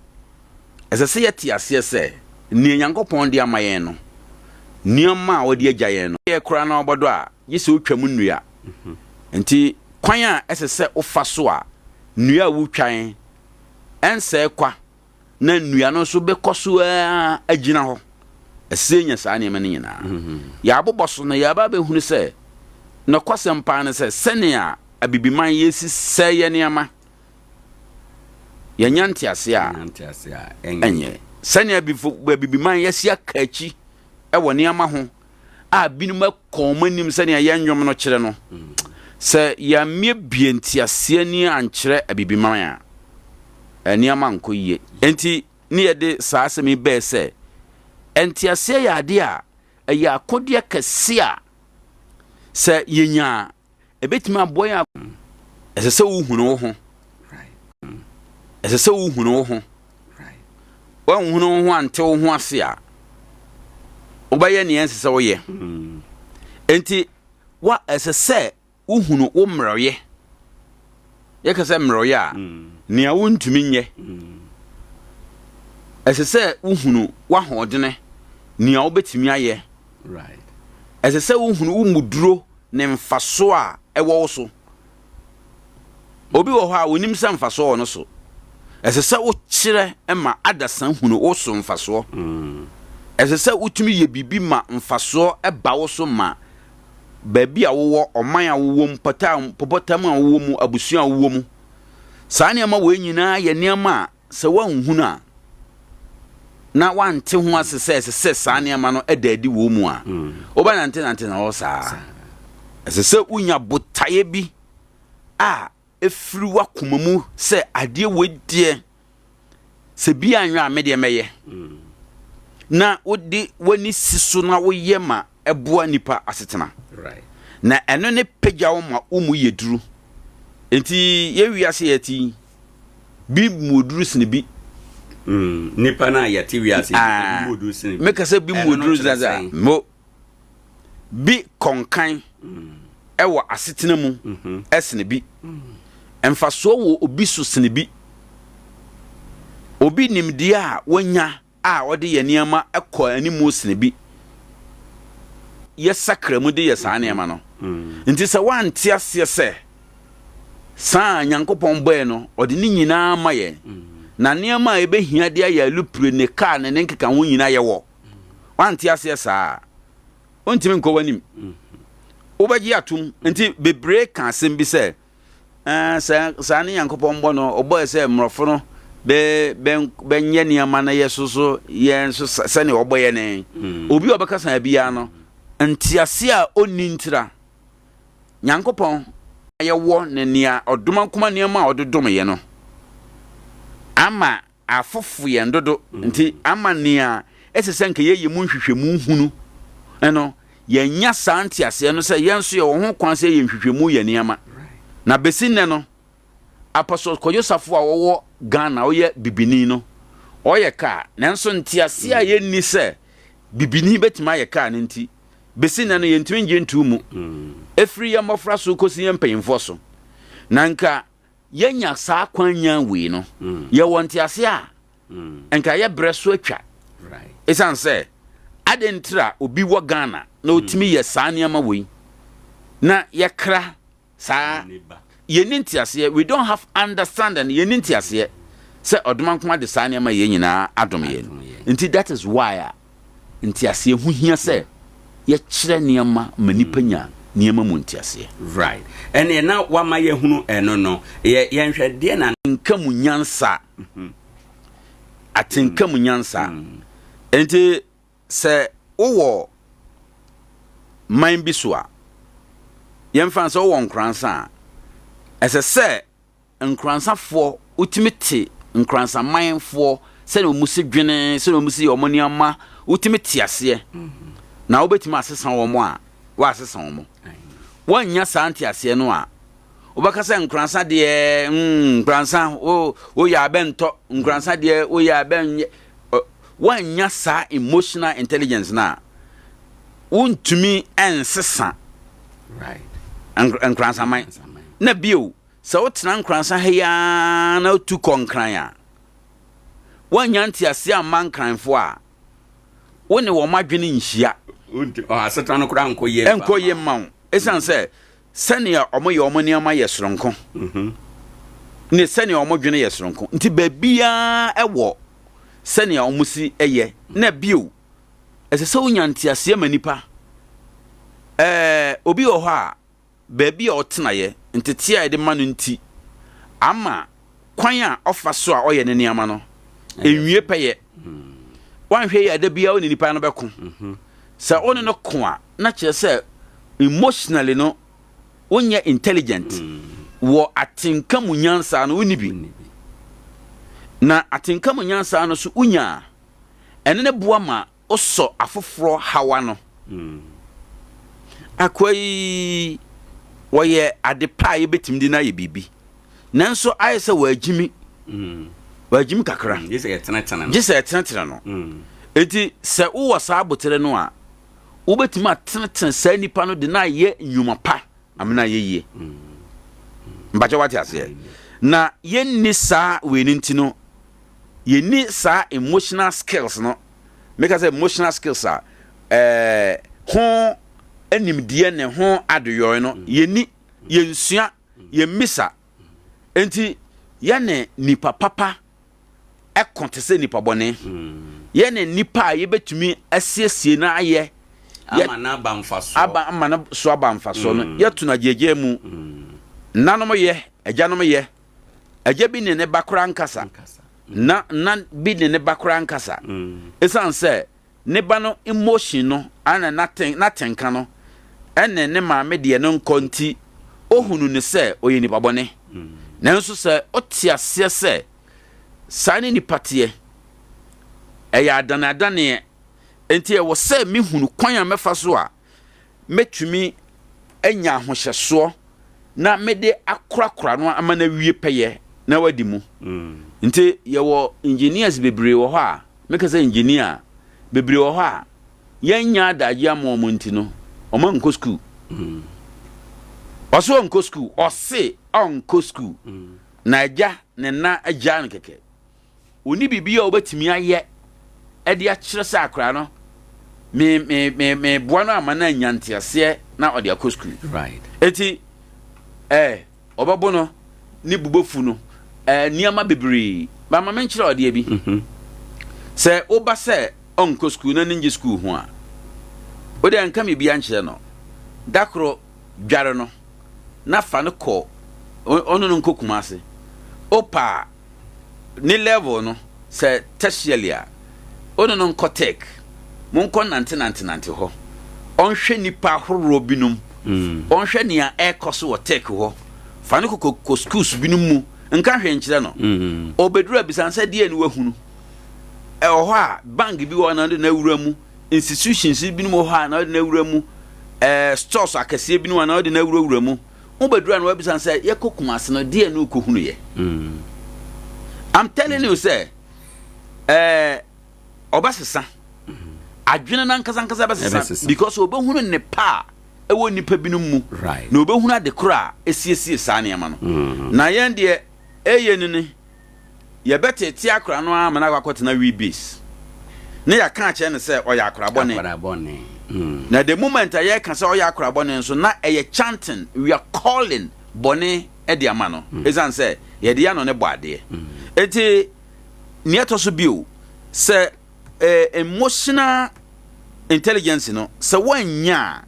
Ɛsɛ sɛ yɛte aseɛ sɛ, nea Nyankopɔn de ama yɛn no, nneɛma a ɔde agya yɛn no, yɛ koraa na ɔbɔdɔ a, gye sɛ wotwa mu nnua. Enti kwan a ɛsɛ sɛ wofa so a nnua a wotwa ɛnsɛe kwa na nnua no nso bɛkɔ so ara agyina hɔ. Ɛsɛ sɛ yɛnya saa nneɛma no nyinaa. Yɛabobɔ so no, yɛaba abɛhunu sɛ nokwasɛm paa ne sɛ sɛnea Abibiman yɛsi sɛe yɛn nneɛma, Yɛanya ntease a ɛnyɛ. Sɛnea Abibiman yɛasi aka akyi wɔ nneɛma ho a binom akɔ wɔn anim sɛnea yɛn nnwom no kyerɛ no, sɛ yɛammiebie ntease ani ankyerɛ Abibiman a, nneɛma nkɔ yie. Enti ne yɛde saa asɛm yi bɛɛ sɛ, nteaseɛ yɛ adeɛ a ɛyɛ akodeɛ kɛse a sɛ yɛnya a, Ebetumi aboa yɛn. Ɛsɛ sɛ wohunu wo ho. Ɛsɛ sɛ wohunu wo ho. Woanhunu wo ho ante wo ho ase a, wobɛyɛ nea ɛnsɛ sɛ woyɛ. Mm. Enti, wa ɛsɛ sɛ wohunu wo mmerɛwyɛ. Yɛka sɛ mmerɛwyɛ a, mm. nea wontumi nyɛ. Mm. Ɛsɛ sɛ wohunu w'ahoɔdene, nea wobɛtumi ayɛ. Ɛsɛ sɛ wohunu wo muduro ne mfasoɔ a ɛwɔ wo so. Obi wɔ hɔ a onim sɛ mfasoɔ wɔ no so. Ɛsɛ sɛ wokyerɛ ma adasa hunu wo so mfasoɔ. Ɛsɛ sɛ wotumi yɛ biribi ma mfasoɔ ba wo so ma baabi a wowɔ, ɔman a wowɔ mu, pɔtam a wowɔ mu, abusua a wowɔ mu. Saa nneɛma wei nyinaa yɛ nneɛma a Sɛ woanhunu a, na woante ho ase sɛ ɛsɛ sɛ saa nneɛma no da adi wɔ wo mu a, wobɛnantenante na hɔ saa. Ɛsɛ sɛ wonya botaeɛ bi a ɛfiri w'akoma mu sɛ adeɛ wei deɛ, sɛ bi anwɛ a me deɛ mɛyɛ. Na wode w'ani si so na woyɛ ma ɛboa nnipa asetena. Na ɛno ne pagya wo ma wo mu yɛ duru. Enti yɛ wiase yɛte yi, bi mu oduru sene bi. Mm, nipa no a yɛte wiase yi, bi mu oduru sene bi. Meka sɛ bi mu oduru sene sɛ, mo bi kɔnkan ɛwɔ asetena mu mhm. ɛsene bi. Mm. Mfasoɔ wɔ obi so sene bi. Obi nimdeɛ a wanya a ɔde yɛ nneɛma kɔ anim sene bi. yɛsakra mu de yɛ saa nneɛma no. Nti sɛ woante aseɛ sɛ saa a Nyankopɔn bɔɛ no, ɔde ne nyinaa ma yɛn, na nneɛma a ɛbɛhia de ayɛ alupre ne kaa ne ne nkeka ho nyinaa yɛwɔ, woante aseɛ saa a, wontumi nkɔ w'anim. Wobɛgye atom. Nti bebree ka asɛm bi sɛ, Ɛɛ, sɛ saa ne Nyankopɔn bɔ no, ɔbɔɛ sɛ mmorɔfo no bɛ bɛ bɛnyɛ nneɛma na yɛ so so yɛn nso sɛnea ɔbɔ yɛn ne. Obi a ɔbɛka saa biara no, ntease a onni ntira. Nyankopɔn a yɛwɔ ne nea ɔdomankoma nneɛma a ɔde dom yɛn no ama afofo yɛn dodo nti ama nea ɛsɛ sɛ anka yɛyɛ mu nhwehwɛmu hunu no, yɛannya saa nteaseɛ no sɛ yɛn nso yɛwɔ ho kwan sɛ yɛyɛ nhwehwɛmu yɛ nneɛma. Na bɛsi nnɛ no, Apostle Kwadwo Safo a ɔwɔ Ghana, ɔyɛ bibini no, ɔyɛ kaa, nanso nteaseɛ a yɛnni sɛ bibini bɛtumi ayɛ kaa no nti, bɛsi nnɛ no yɛntumi ngye ntoo mu, ɛfiri yɛn mmɔfra so kɔsi yɛn mpanyimfoɔ so. Na nka yɛanya saa kwan nya wei no, yɛwɔ ntease a nka yɛ berɛ so atwa. Ɛsiane sɛ adɛn ntira obi wɔ Ghana na ɔtumi yɛ saa nneɛma wei na yɛkra saa, yɛnni nteaseɛ, we don't have understanding, yɛnni nteaseɛ sɛ ɔdomankoma de saa nneɛma yɛn nyinaa adom yɛn. Nti that is why a nteaseɛ ho hia sɛ yɛkyerɛ nneɛma ma nnipa nya nneɛma mu nteaseɛ. Right. Ɛneɛ na wama yɛhunu ɛno no. Yɛ, yɛnhwɛ deɛ na. Nka mu nyansa. Atenka mu nyansa. Enti sɛ wowɔ man bi so a, yɛmfa no sɛ wowɔ Nkoransa a, ɛsɛ sɛ Nkoransafoɔ, wotumi te Nkoransamanfoɔ sɛdeɛ wɔn si dwene, sɛdeɛ wɔn si yɛ wɔn nneɛma, wotumi te aseɛ. Na wobɛtumi asesa wɔn a, woasesa wɔn. Woannya saa nteaseɛ no a, wobɛka sɛ Nkoransa deɛ, mm, Nkoransa, wo, woyɛ a bɛntɔ, Nkoransa deɛ, woyɛ a bɛnyɛ. Woannya saa emotional intelligence no a, wontumi nsesa Nkoransaman. Na bio, sɛ wotena Nkoransa ha yi ara na wotu kɔ Nkran a, woannya nteaseɛ amma Nkranfoɔ a, wo ne wɔn adwene nhyia. Asetena no koraa nkɔ yie Ɛnkɔ yie mma wo. Ɛsiane sɛ sɛnea wɔyɛ wɔn nneɛma yɛ soronko ne sɛnea wɔdwene yɛ soronko nti, baabiara wɔ sɛnea wɔsi yɛ. Na bio, ɛsɛ sɛ wonya nteaseɛ ma nnipa. Ɛɛ, obi wɔ hɔ a, baabi a ɔtenaeɛ, nteteɛ a yɛde ma no nti, ama kwan a ɔfa so a ɔyɛ ne nneɛma no, ɛnwie pɛyɛ. Woanhwɛ yie a, da biara wo ne nipa no bɛko. Sɛ wo ne no ko a, na kyerɛ sɛ emotionally no, wonyɛ intelligent. Wɔ atenka mu nyansa no, wonni bi. Na atenka mu nyansa no so wonya a, ɛno ne boa ma wosɔ afoforɔ haw ano. Akoa yi, wɔyɛ ade pa a yɛbɛtumi de no ayɛ biribi, nanso ayɛ sɛ wɔagyimi, wɔagyimi kakra. Gye sɛ yɛtenetene no. Gye sɛ yɛtenetene no. Enti sɛ wowɔ saa aboterɛ no a, wobɛtumi atenetene saa nipa no de no ayɛ nnwuma pa amena ayɛ yie. Mpakyɛ wate aseɛ? Na yɛnni saa wei no nti no, yɛnni saa emotional skills no. Meka sɛ emotional skills a, ɛɛ ho nimdeɛ ne ho adeyɔe no, yɛnni, yɛnsua, yɛmmisa. Enti yɛne nipa papa ɛko te sɛ nipa bɔne. Yɛne nipa a yɛbɛtumi asiesie no ayɛ ama no aba mfasoɔ. Aba ama no so aba mfasoɔ no, yɛto no agyegye mu. Nnanom yɛ, agyanom yɛ. Agya bi ne ne ba koraa nkasa. Na na bi ne ne ba koraa nkasa. Esiane sɛ ne ba no emotion no ana n'aten n'atenka no ɛne ne maame deɛ no nkɔ nti, ohunu no sɛ ɔyɛ nipa bɔne. Nanso sɛ ɔte aseɛ sɛ saa ne nipa teɛ, ɛyɛ adaneadaneɛ, enti ɛwɔ sɛ mehunu kwan a mɛfa so a mɛtumi anya ahohyɛsoɔ na mede akorakora no ama no awie pɛyɛ na wadi mu. Nti yɛwɔ engineers bebree wɔ hɔ a, meka sɛ engineer a, bebree wɔ hɔ a, yɛnnya adagye ama wɔn nti no, wɔn ankɔ school. Ɔse ɔnkɔ school, ɔse ɔnkɔ school. Na agya ne na agyaa no kɛkɛ. Ɔnni biribi a ɔbɛtumi ayɛ de akyerɛ sɛ akwadaa no. Me me me meboa no ama no anya nteaseɛ na ɔde akɔ sukuu. Right. Eti ɛɛ ɔbɛbo no ne bo bɛfu no ɛɛ nneɛma bebree. Ba ma menkyerɛ ɔdeɛ bi. Mm-hmm. Sɛ woba sɛ ɔnkɔ sukuu na ne ngye sukuu ho a, wode nka biribiara nkyerɛ no. Da koro dware no na fa no kɔ ɔno no nkɔ Kumase. Wopa a ne level no sɛ tertiary a, wo ne no nkɔ tech, monkɔ nantenantenante hɔ, ɔnhwɛ nnipa ahoroɔ binom, ɔnhwɛ nea ɛrekɔ so wɔ tech hɔ, fa no kɔkɔ kɔ schools binom mu, nka hwee nkyerɛ no. Ɔbɛduru a bisa no sɛ deɛ ne wahunu. Ɛwɔ hɔ a bank bi wɔ hɔ na ɔde no awura mu, institutions binom wɔ hɔ a na ɔde no awura mu, ɛɛ stores akɛseɛ binom a na ɔde no awurawura mu. Wobɛduru a na wabisa no sɛ yɛkɔ Kumasi no deɛ ne wokɔhunuiɛ? Mm. I'm telling you sɛ ɛɛ ɔbɛsesa adwene no ankasa ankasa bɛsesa because ɔbɛhunu nnepa a ɛwɔ nnipa binom mu right. na ɔbɛhunu ade korɔ a ɛsiesie saa nneɛma no mm. na yɛn deɛ ɛyɛ no ni Yɛbɛteetee akora no ara ma no akɔ akɔtena wii base na yɛaka akyerɛ no sɛ ɔyɛ akora bɔne. Na the moment a yɛreka sɛ ɔyɛ akora bɔne nso na ɛyɛ chanting, we are calling bɔne de ama no ɛsiane sɛ yɛde yɛn ano no bɔ adeɛ. Enti nea ɛtɔ so bio sɛ eh, emotional intelligence no sɛ woannya a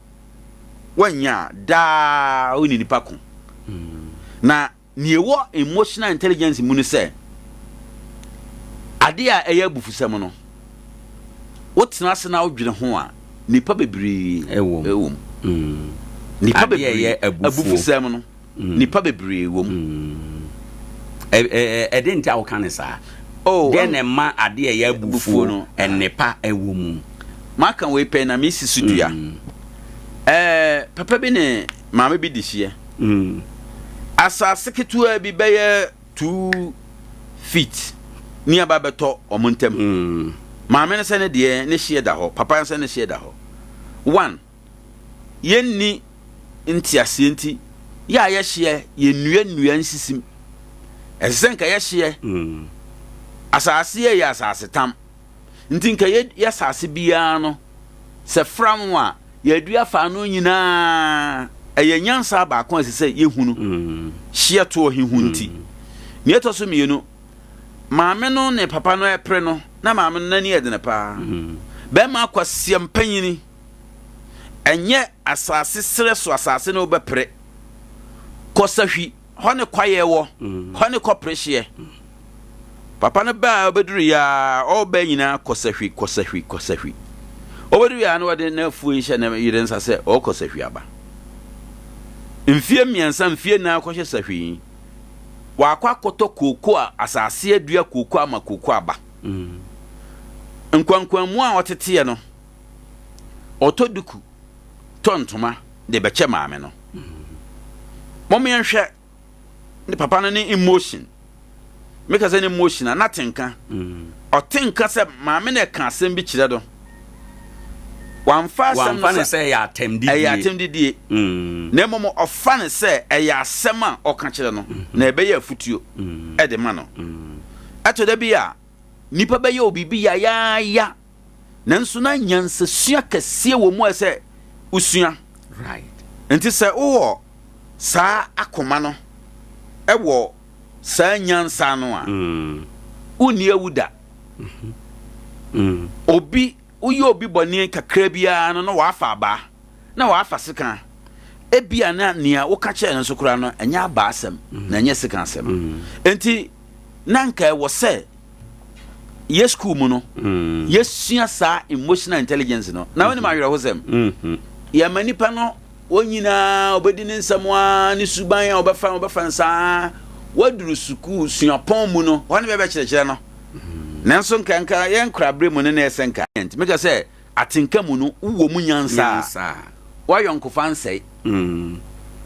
woannya a daa wo ne nipa ko. Na Nea ɛwɔ emotional intelligence mu ne sɛ, ade a ɛyɛ abufusɛm no, wotena ase na wodwene ho a, nnipa bebree Ɛwɔ mu. wɔ mu. Nnipa Adeɛ a bebree, ɛyɛ abufuo. abufusɛm no, nnipa bebree wɔ mu. Ɛde nti a woka ne saa? Oh, Dɛn na ɛma adeɛ a ɛyɛ abufuo abufuo no, nnepa ɛwɔ mu? Maka wei pɛn na mesi so dua. Ɛɛ, papa bi ne maame bi di hyeɛ. Asase ketewa bi bɛyɛ 2 feet ne aba bɛtɔ wɔn ntam. Maame no sɛ ne deɛ ne hyeɛ da hɔ, papa no sɛ ne hyeɛ da hɔ. One, yɛnni nteaseɛ nti, yɛ a yɛhyeɛ yɛnnua nnua nsisim. Ɛsɛ sɛ nka yɛhyeɛ. Asase yɛ yɛ asase tam. Nti nka yɛ yɛ asase biara no, sɛ fram a, yɛadua fa ano nyinaa. Ɛyɛ nyansa baako a ɛsɛ sɛ yɛhunu. Hyeɛ toɔ he ho nti. Nea ɛtɔ so mmienu, maame no ne papa no ɛpere no, na maame no n'ani yɛ dene paa. Bɛrima akwasia mpanyini, ɛnyɛ asase serɛ so asase ne wobɛpere. Kɔ sahwi. Hɔ ne kwaeɛ wɔ, hɔ ne kɔpere hyeɛ. Papa no baa a ɔbɛduru yɛ a, ɔreba nyinaa kɔ sahwi, kɔ sahwi, kɔ sahwi. Ɔbɛduru yɛ a na ɔde n'afuo yi hyɛ ne yere nsa sɛ ɔrekɔ sahwi aba. Mfie 3, mfie 4 kɔhyɛ sahwi yi, wakɔ akɔtɔ kooko a asase adua kooko ama kooko aba. Nkwankwanmu a ɔteteɛ no, ɔtɔ duku tɔ ntoma de bɛkyɛ maame no. Mom yɛnhwɛ ne papa no ne emotion. Meka sɛ ne emotion a, na tenka. Ɔte nka sɛ maame no ɛka asɛm bi kyerɛ no. Wamfa asɛm no sɛ ɛyɛ atɛmdidie. Ɛyɛ atɛmdidie. Na mmom ɔfa no sɛ ɛyɛ asɛm a ɔka kyerɛ no na ɛbɛyɛ afutuo ɛde ma no. Ɛtɔ da bi a nipa bɛyɛ obi bi yayaaya Nanso na nyansasua kɛseɛ wɔ mu a ɛsɛ wosua. Right. Nti sɛ wowɔ saa akoma no wɔ saa nyansa no a, mm. wonni awu da. Mm. Obi woyɛ obi bɔne kakra biara no na wafa abaa na wafa sekan. Ebia na nea woka kyerɛ no nso koraa no ɛnyɛ abaa asɛm mm. na ɛnyɛ sekan asɛm. Mm. Nti na nka ɛwɔ sɛ yɛ school mu no mm. yɛsua saa emotional intelligence no na wonim awerɛhosɛm mm-hmm. yɛma nipa no wɔn nyinaa ɔbɛdi ne nsɛm a ne suban a ɔbɛfa ɔbɛfa nsaa waduru sukuu suapɔn mu no hɔ ne bɛbɛkyerɛkyerɛ no mm. Nanso nka nka yɛn nkorabere mu no na ɛsɛ nka meka sɛ atenka mu no wowɔ mu nyansa a woayɔnkofa nsɛe mm.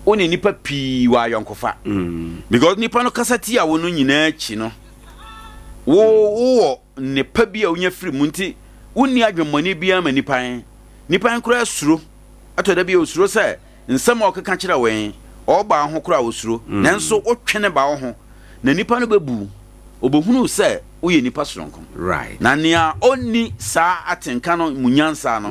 Wo ne nipa pii wɔ ayɔnkofa mm. because nipa no kasa tia wo no nyinaa akyi no wo wowɔ nnepa bi a wonya firi mu nti wonni adwemmɔne biara ma nipa n nipa n koraa suro ɛtɔ da bi a osuro sɛ nsɛm a ɔkeka kyerɛ wɛn ɔba ho koraa osuro Mm. Nanso wotwe ne ba wo ho na nipa no bɛbu obɛhunu sɛ woyɛ nipa soronko. Right. Na nea ɔnni saa atenka no mu nyansa no,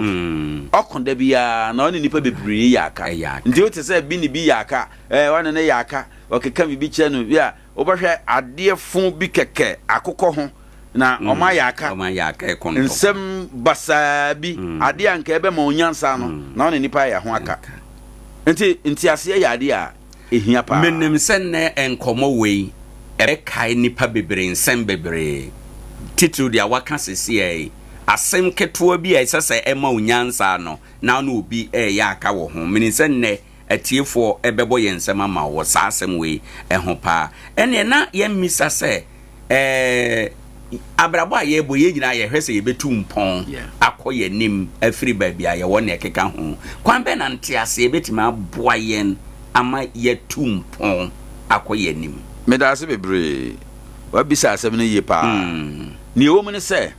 ɔko da biara na ɔne nnipa bebree yɛ aka. Ɛyɛ aka. Nti wote sɛ bi ne bi yɛ aka, ɛɛ ɔne ne yɛ aka, ɔkeka biribi kyerɛ no bi a, wobɛhwɛ adeɛ fo bi kɛkɛ akokɔ ho na wɔn ayɛ aka. Wɔn ayɛ aka ɛkɔ ntɔkwa. Nsɛm basaa bi, adeɛ a nka ɛbɛma wo nyansa no, na ɔne nnipa ayɛ ho aka. Nti nteaseɛ yɛ adeɛ a ɛhia paa. Menim sɛ nnɛ nkɔmmɔ wei ɛbɛkae nnipa bebree nsɛm bebree, titiriw deɛ waka seesei yi, asɛm ketewa bi a ɛsɛ sɛ ɛma wo nyansa no na wo ne obi reyɛ aka wɔ ho. Menim sɛ nnɛ atiefoɔ bɛbɔ yɛn nsam ama wo wɔ saa asɛm wei ho paa. Ɛnneɛ na yɛmmisa sɛ, ɛɛ, abrabɔ a yɛrebɔ yɛn nyinaa yɛhwɛ sɛ yɛbɛtu mpɔn akɔ yɛn anim afiri baabi a yɛwɔ ne ɛkeka ho. Kwan bɛn na nteaseɛ bɛtumi aboa yɛn ama yɛatu mpɔn akɔ yɛn anim? Meda ase bebree. Woabisa asɛm no yie paa. Nea ɛwɔ mu ne sɛ,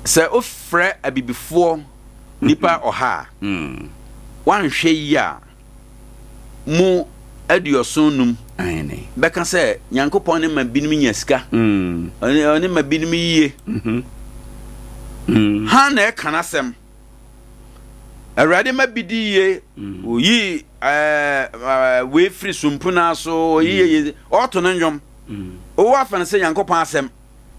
sɛ wofrɛ abibifoɔ nnipa ɔha a, woanhwɛ yie a, mu 75 bɛka sɛ Nyankopɔn ne ma binom nya sika, ɔne ma binom yie. Ha na ɛka n'asɛm. Awurade ma bi di yie, oyi wei firi sumpuna so, oyi yɛ yie, ɔto no nnwom. Owó afa no sɛ Nyankopɔn asɛm.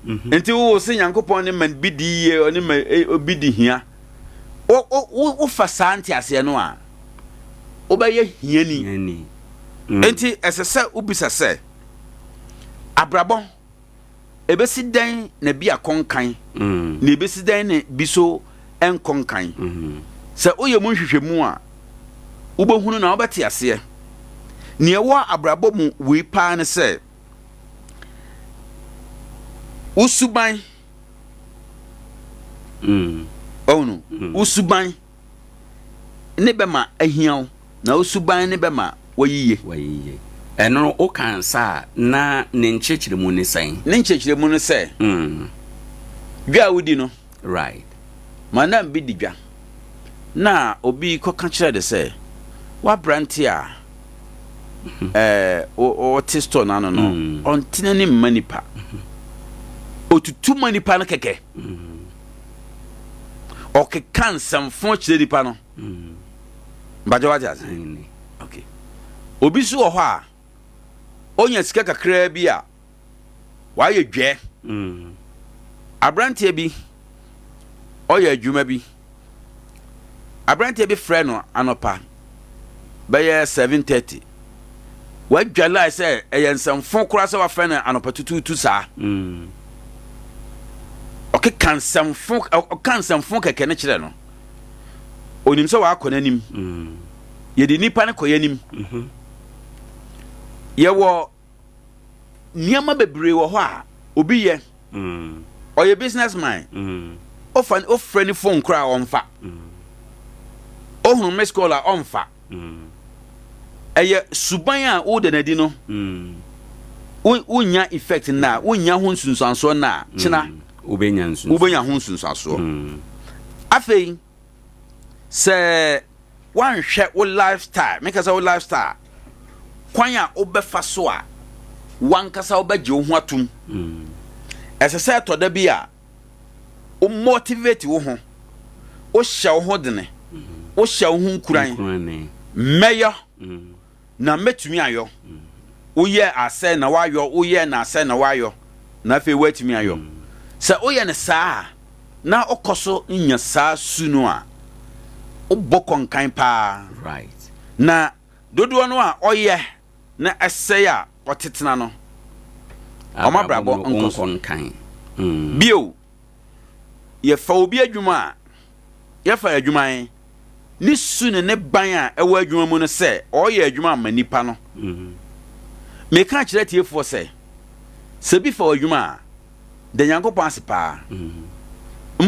Nti wo se Nyankopɔn ne ma bi di yie, ɔne ma obi di hia. Wofa saa nteaseɛ no a, wobɛyɛ hiani. Nti ɛsɛ sɛ wobisa sɛ, abrabɔ, ɛbɛsi dɛn na bi akɔ nkan, na ɛbɛsi dɛn na bi so nkɔ nkan? Sɛ woyɛ mu nhwehwɛmu a, wobɛhunu na wobɛte aseɛ. Nea ɛwɔ abrabɔ mu wei paa ne sɛ, wo suban ɔhunu wo suban ne bɛma ahia wo na wo suban ne bɛma wayiye. Wayiye. Ɛno woka nsa a na ne nkyerɛkyerɛmu ne sɛn? Ne nkyerɛkyerɛmu no sɛ dwa a wodi no. Right. Madam bi di dwa na obi kɔka kyerɛ de sɛ w'aberante a ɔte store no ano no mm. ɔnte n'anim mma nipa otutu ma nipa no kɛkɛ ɔkeka nsɛmfo kyerɛ nipa no mpakyɛ wate ase okay obi so wɔ hɔ a onya sika kakraa bi a wayɛ dwɛ aberanteɛ bi ɔyɛ adwuma bi aberanteɛ bi frɛ no anɔpa bɛyɛ 7:30 wadwa lie sɛ ɛyɛ nsɛmfo koraa sɛ wafrɛ no anɔpa tutuutu saa mm. ɔkeka nsɛmfo ɔka nsɛmfo kɛkɛ no kyerɛ no onim sɛ wakɔ n'anim mm. yɛde nipa no kɔ yɛn anim mm-hmm. yɛwɔ nneɛma bebree wɔ hɔ a obi yɛ mm. ɔyɛ business man mm. ofa ofrɛ ne phone koraa ɔmfa mm. ohunu miss call a ɔmfa ɛyɛ suban a woda n'adi no wonya effect na wonya ho nsunsuansoɔ na kyena wobɛnya ho nsunsuansoɔ afei sɛ woanhwɛ wo lifestyle, meka sɛ wo lifestyle, kwan a wobɛfa so a wankasa wobɛgye wo ho atom. Mm. Ɛsɛ sɛ ɛtɔ da bi a wo motivate wo ho, wohyɛ wo ho dene, mm. wohyɛ wo ho nkuran, mɛyɔ. Mm. na mɛtumi ayɔ. Woyɛ asɛ na woayɔ, woyɛ na asɛ na woayɔ, na afei woatumi ayɔ. Sɛ woyɛ no saa a, na wokɔ so nya saa su no a, wobɔ kɔnkan paa. Right. Na dodoɔ no a ɔyɛ na ɛsɛe a ɔtetena no, wɔn abrabɔ nkɔ so. Mm. Bio, yɛfa obi adwuma a, yɛfa adwuma yi, ne su ne ne ban a ɛwɔ adwuma mu no sɛ ɔreyɛ adwuma ama nipa no. Mm-hmm. Meka kyerɛ atiefoɔ sɛ, sɛ bi fa w'adwuma a, da Nyankopɔn ase paa. Mm-hmm.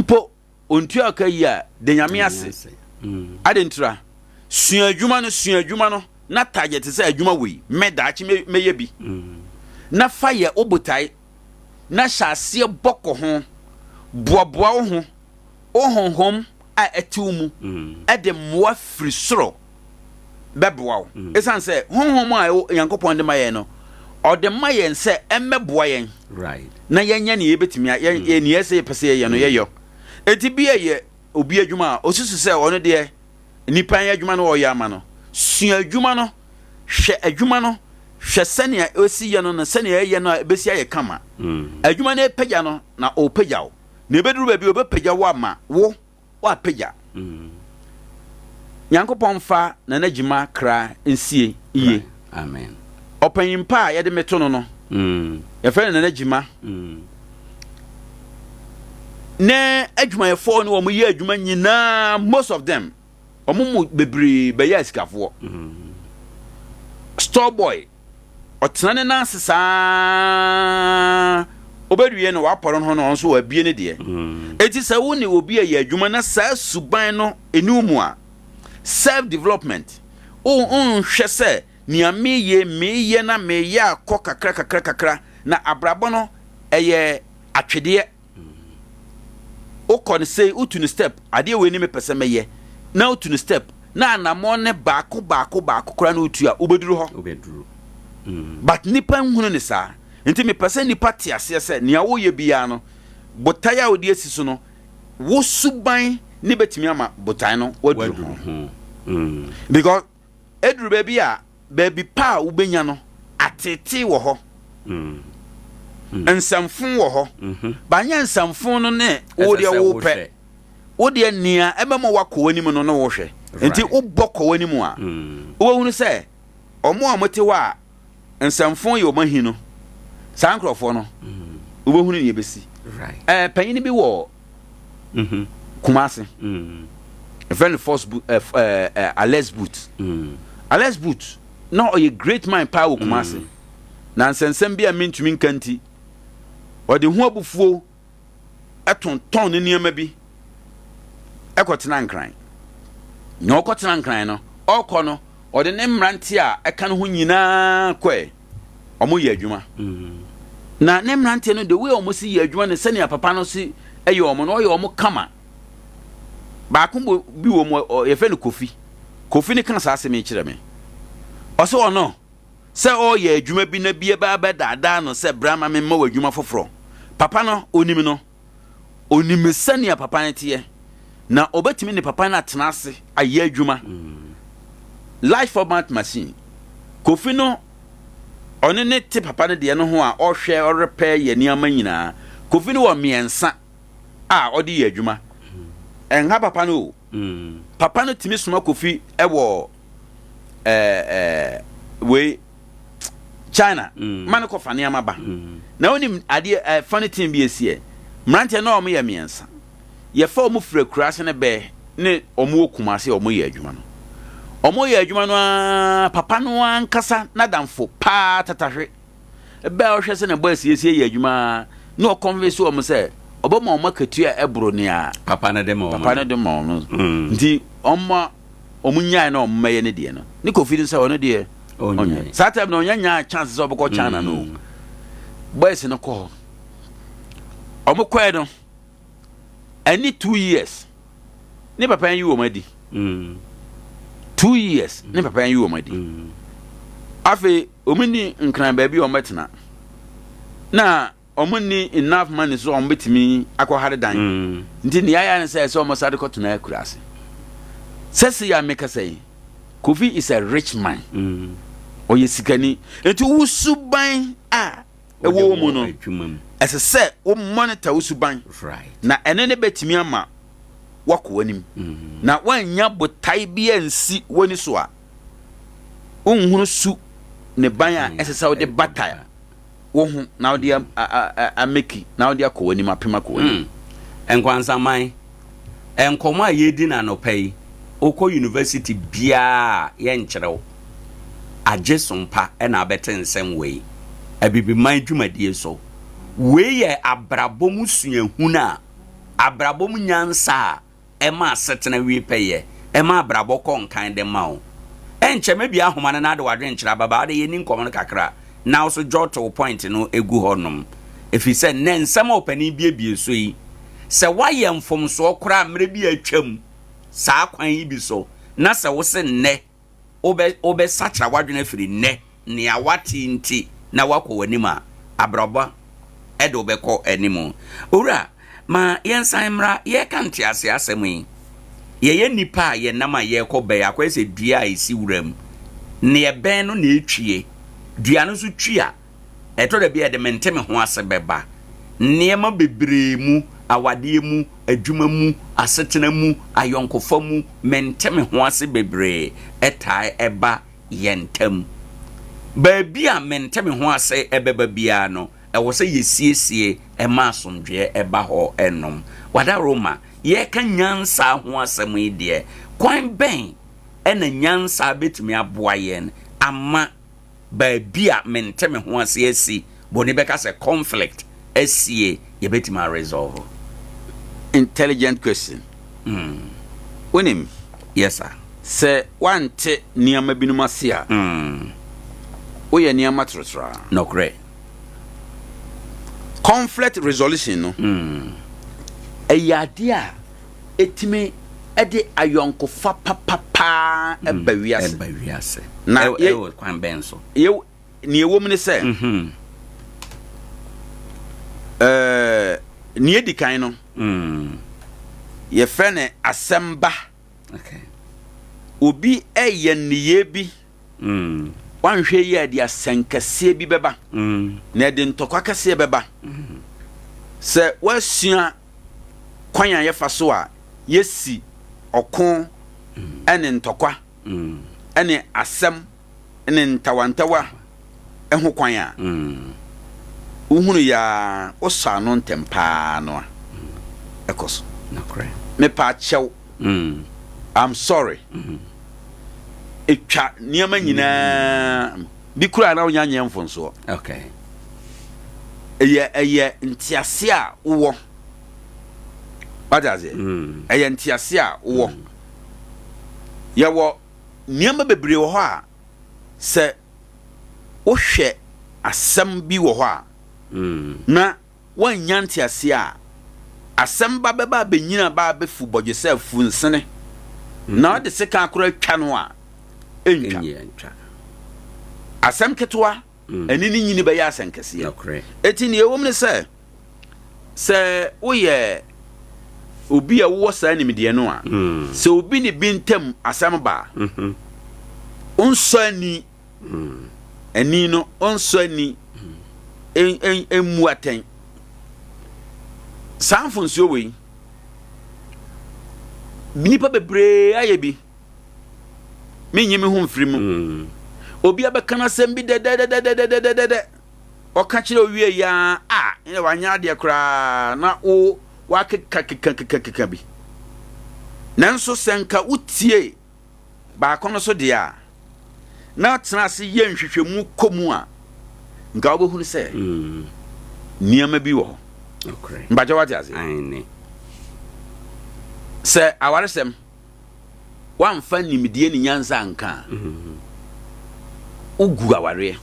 Mpo ontua ɔka yi a, da Nyame ase. Mm. Ade ntira, sua adwuma no, sua adwuma no, na target sɛ adwuma wei, mɛ daakye mɛyɛ bi. Mm. Na fa yɛ wo botae, na hyɛ aseɛ bɔ kɔ ho, boaboa wo ho, Wo honhom a ɛte wo mu de mmoa firi soro bɛboa wo. Ɛsiane sɛ honhom a Nyankopɔn de ma yɛn no, Ɔde ma yɛn sɛ ɛmmɛboa yɛn na yɛnyɛ nea yɛbɛtumi a yɛn mm. nea ɛsɛ yɛpɛ sɛ yɛyɛ no mm. yɛyɔ. Eti bi yɛ obi adwuma a osusu sɛ ɔno deɛ nipa yɛ adwuma no ɔyɛ ama no. Sua adwuma no, hwɛ adwuma no, hwɛ sɛnea esi yɛ no na sɛnea ɛyɛ no a ebesi ayɛ kama. Mm. Adwuma no epagya no na ɔpagya wo. Na ebeduru baabi ɔbɛpagya wo ama wo Woapagya. Nyankopɔn mfa Nana Gyima kra nsie yie. Amen. Ɔpanyin pa a yɛde me to no no, yɛfrɛ no Nana Gyima. Ne adwumayɛfoɔ ne wɔn yɛ adwuma nyinaa, most of them, wɔn mu bebree bɛyɛ asikafoɔ. Store boy ɔtena ne nan ase saa ɔbɛwie no wapɔre no ho no ɔno nso wabie ne deɛ. Mm. Eti sɛ wo ne obi yɛ adwuma na saa suban no ɛni wo mu a, self development, wonhwɛ sɛ nea meyɛ meyɛ na meyɛ akɔ kakra kakra kakra na abrabɔ no ɛyɛ atwedeɛ. Wokɔ no sei, wotu no step, adeɛ wei ne mepɛ sɛ mɛyɛ, na wotu no step, na anammɔn ne baako baako baako koraa na wotu a, wobɛduru hɔ. Wobɛduru. Mm. But nipa nhunu ne saa. Nti mepɛ sɛ nipa te aseɛ sɛ nea woyɛ biara no, botae a wode asi so no, wo suban ne bɛtumi ama botae no waduru ho. ho. Mm. Because ɛduru baabi a, baabi pa a wobɛnya no, ateetee wɔ hɔ, nsɛmfo wɔ hɔ, ba nyɛ nsɛmfo no ne wo deɛ wopɛ, wo deɛ nea ɛbɛma woakɔ w'anim no ne wohwɛ. Nti wobɔ kɔ w'anim a, wobɛhunu sɛ wɔn a wɔte hɔ a nsɛmfo yɛ wɔn ahi no, saa nkurɔfoɔ no, wobɛhunu nea ɛbɛsi. Ɛɛ panyin bi wɔ mm-hmm. Kumasi. Mm. Yɛfrɛ no Force Boot, eh, eh, eh, Alex Boot. Mm. Alex Boot, na ɔyɛ great man paa wɔ Kumasi. Mm. Na nsɛnsɛm bi a mentumi nka nti, ɔde ho abufuo ɛtontɔn ne nneɛma bi ɛkɔtena Nkran. Na ɔkɔtena Nkran no, ɔkɔ no, ɔde ne mmerante a ɛka no ho nyinaa kɔɛ. Wɔyɛ adwuma. Na ne mmeranteɛ no, the way wɔn si yɛ adwuma ne sɛnea papa no si yɛ wɔn no, ɔyɛ wɔn kama. Baako bi wɔ mu, yɛfrɛ no Kofi. Kofi no ka saa asɛm yi kyerɛ me. Ɔsɛ ɔno, sɛ ɔreyɛ adwuma bi na bi ɛbɛ abɛdaadaa no sɛ bra ma memma wɔ adwuma foforɔ. Papa no, onim no. Onim sɛnea papa no teɛ, na obetumi ne papa no atena ase ayɛ adwuma. Large format machine. Kofi no, ɔne ne te papa no deɛ no ho a ɔhwɛ, ɔrepɛ yɛ nneɛma nyinaa. Kofi no wɔ mmiɛnsa a ɔde yɛ adwuma. Ɛnha papa no o. Papa no tumi soma Kofi wɔ ɛɛ ɛɛ wei China mm. ma no kɔfa nneɛma ba. Mm. Na wonim adeɛ eh, funny thing bi esi ɛ. Mmeranteɛ na wɔn yɛ mmiɛnsa. Yɛfa wɔn firi akuraase ne bɛɛ ne wɔn wɔ Kumase a wɔn yɛ adwuma no. Wɔn yɛ adwuma no ara papa no ankasa n'adamfo paa tatahwe. Ɛbɛɛ a ɔhwɛ sɛ ne bɔ asiesie yɛ adwuma ara na ɔkɔnvinse wɔn sɛ ɔbɛma wɔn akatua a ɛboro nea papa no de ma wɔn. Papa no de ma wɔn. Mm. Nti wɔn wɔn nyae na wɔn mmɛyɛ ne deɛ no ne kofi no sɛ ɔno deɛ ɔnyɛ saa time na ɔnya nyaa chance sɛ ɔbɛkɔ China no mm. boys no kɔ hɔ wɔn kɔɛ no ɛne 2 years ne papa yi wɔn adi 2 years ne papa yi wɔn adi afei wɔn ni nkran baabi a wɔn bɛtena na wɔn ni enough money so wɔn bɛtumi akɔhare dan nti nea ayɛ ne sɛ sɛ wɔn sade kɔtena akura ase sɛsi yɛ amekasa yi, Kofi is a rich man, ɔyɛ sikani, nti wo suban a ɛwɔ wɔ mu no, ɛsɛ sɛ wo monitor wo suban na ɛne ne bɛtumi ama wakɔ w'anim na woanya botae bi ansi w'ani so a wonhunu su ne ban a ɛsɛ sɛ wode bata wo ho na wode ameki na wode akɔ w'anim apem akɔ w'anim. Nkwansaman, nkɔmmɔ a yɛredi no anɔpa yi, wokɔ university biara a yɛnkyerɛ wo. Agye sompa na abɛte nsɛm wei. Abibiman dwumadie so. Wei yɛ abrabɔ mu suahunu a, abrabɔ mu nyansa a ɛma asetena wie pɛyɛ, ɛma abrabɔ kɔ nkan de ma wo. Ɛnkyɛ mɛbue ahoma no na ade w'adwenkyerɛ aba ba, wode yɛnni nkɔmmɔ no kakra na wo so jot wo point no gu hɔ nom. Ɛfiri sɛ nnɛ nsɛm a ɔpanin buebue so yi, sɛ woayɛ mfomsoɔ koraa mmerɛ bi a atwam saa kwan yi bi so na sɛ wo se nnɛ wobɛ wobɛsakyera w'adwene afiri nnɛ nea woate nti. na woakɔ w'anim a, abrabɔ de wo bɛkɔ anim. Owura, ma yɛnsan mmra, yɛreka nteaseɛ asɛm yi. Yɛyɛ nnipa a yɛnam a yɛrekɔ bɛn, akɔyɛ sɛ dua a ɛsi wuram. Nea ɛbɛn no na ɛtwie. Dua no nso twi a, ɛtɔ da bi a ɛde mente me ho ase bɛba. Nneɛma bebree mu, awadeɛ mu, adwuma mu, asetena mu, ayɔnkofa mu, mente me ho ase bebree taa ɛba yɛn ntam. Baabi a mente me ho ase bɛba biara no, ɛwɔ sɛ yɛsiesie ma asomdwoeɛ ba hɔ nom. Wadaroma, yɛreka nyansa ho asɛm yi deɛ, kwan bɛn na nyansa bɛtumi aboa yɛn ama baabi a mente me ho ase asi, boni bɛka sɛ conflict asie, yɛbɛtumi a resolve? Intelligent question. Wonim? Yes sir. Sɛ woante nneɛma binom ase a, woyɛ nneɛma torotraa. Nokorɛ. Conflict resolution no, ɛyɛ adeɛ a ɛtumi de ayɔnkofa papa paa ba wiase. Ɛba wiase. Na ɛwɔ kwan bɛn so? Yɛ nea ɛwɔ mu ne sɛ, ɛɛ nea edi kan no, yɛfrɛ no asɛm ba. Obi ɛyɛ nneyɛɛ bi, wanhwɛ yie a ɛde asɛnkɛseɛ bi bɛba, na ɛde ntɔkwa kɛseɛ bɛba. Sɛ woasua kwan a yɛfa so a yɛsi ɔko ne ntɔkwa ne asɛm ne ntawantawa ho kwan a, wohunu yɛ a wosɔ ano ntɛm paa no a, ɛkɔ so. Mepa kyɛw. I'm sorry. Etwa nneɛma nyinaa bi koraa na wonya nyɛ mfonsoɔ. Okay. Ɛyɛ ɛyɛ ntease a wowɔ. Wate aseɛ? Ɛyɛ ntease a wowɔ. Yɛwɔ nneɛma bebree wɔ hɔ a sɛ wohwɛ asɛm bi wɔ hɔ a na woannya nteaseɛ a, asɛm ba bɛba abɛnyini aba abɛfu bɔgye sɛ afu nsene na ɔde sekan koraa twa no a, ɛntwa. Asɛm ketewa, ɛne ne nyini bɛyɛ asɛnkɛseɛ. Enti deɛ ɛwɔ mu ne sɛ, sɛ woyɛ obi a wowɔ saa nimdeɛ no a, sɛ obi ne bi ntam asɛm ba a, ɔnsɔ ani, ani no ɔnsɔ ani mmu atɛn. Saa mfonsuo wei, nnipa bebree ayɛ bi. Menyi me ho mfiri mu. Obi abɛka n'asɛm bi dɛdɛdɛdɛdɛdɛdɛ. Ɔka kyerɛ owie yi ara a, ɛnna wanyɛ adeɛ koraa na wo wakeka keka keka keka bi. Nanso sɛ nka wotie baako no so deɛ a, na tena ase yɛ nhwehwɛmu kɔ mu a, nka wobɛhunu sɛ nneɛma bi wɔ hɔ. Mpakyɛ wate ase? Sɛ awaresɛm woamfa nimdeɛ ne nyansa anka a, wogu awareɛ.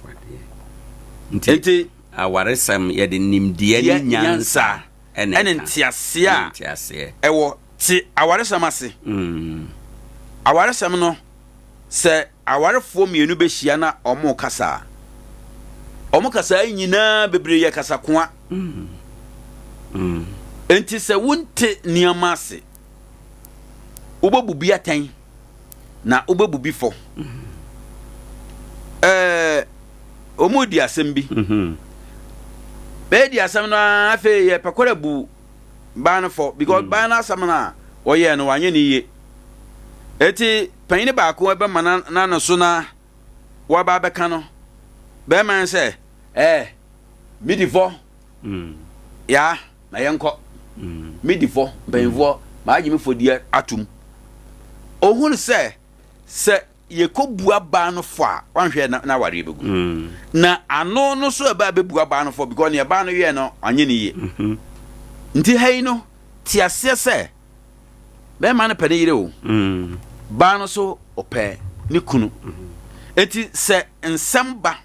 Nti awaresɛm yɛde nimdeɛ ne nyansa ɛne nteaseɛ a ɛwɔ te awaresɛm ase. Mm. Awaresɛm no, sɛ awarefoɔ mmienu bɛhyia na wɔn kasa a, wɔn kasa nyinaa bebree yɛ kasakoa. Mm. Mm. Nti sɛ wonte nneɛma ase wobɛbu bi atɛn na wobɛbu bi fɔ. Ɛɛ wɔn di asɛm bi. Mhm. Bɛyɛ di asɛm no ara afei yɛ pɛkɔrɛ bu baa no fɔ because mm. baa no asɛm no a wɔyɛɛ no wanyɛ ne yie. Eti panyin baako ɛbɛma n'ano so na waba abɛka no bɛrima sɛ ɛɛ midi fɔ. Mm. Yaa. Na yɛnkɔ. Medi fɔ, mpanyimfoɔ, magye me fɔdie atom. Ɔhunu sɛ, sɛ yɛkɔbua baa no fɔ a, wanhwɛ n'awareɛ bɛgu. Mm. Na ano no so ɛbaa bɛbua baa no fɔ because nea baa no yɛɛ no, anyɛ ne yie. Mm-hmm. Nti ha yi no, te aseɛ sɛ, bɛrima no pɛ ne yere o. Mm. Baa no so ɔpɛ ne kunu. Mm-hmm. Nti sɛ nsɛm ba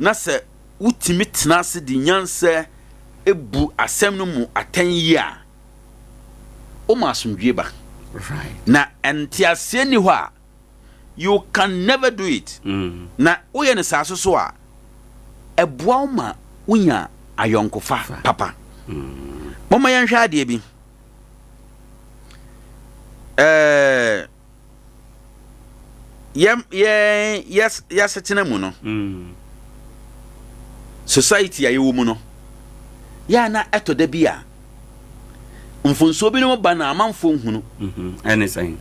na sɛ wotumi tena ase de nyansa bu asɛm no mu atɛn yie a, woma asomdwie ba. Na nteaseɛ nni hɔ a, you can never do it. Mm. Na woyɛ no saa so so a, Ɛboa wo ma wonya ayɔnkofa papa. Momma yɛnhwɛ adeɛ bi. Ɛɛ yɛ yɛ yɛ yɛasetena mu no, mm. society a yɛwɔ mu no, yɛ a na ɛtɔ da bi a mfonsuo binom ba na amanfoɔ nhunu. Mhm. Ɛne sɛn?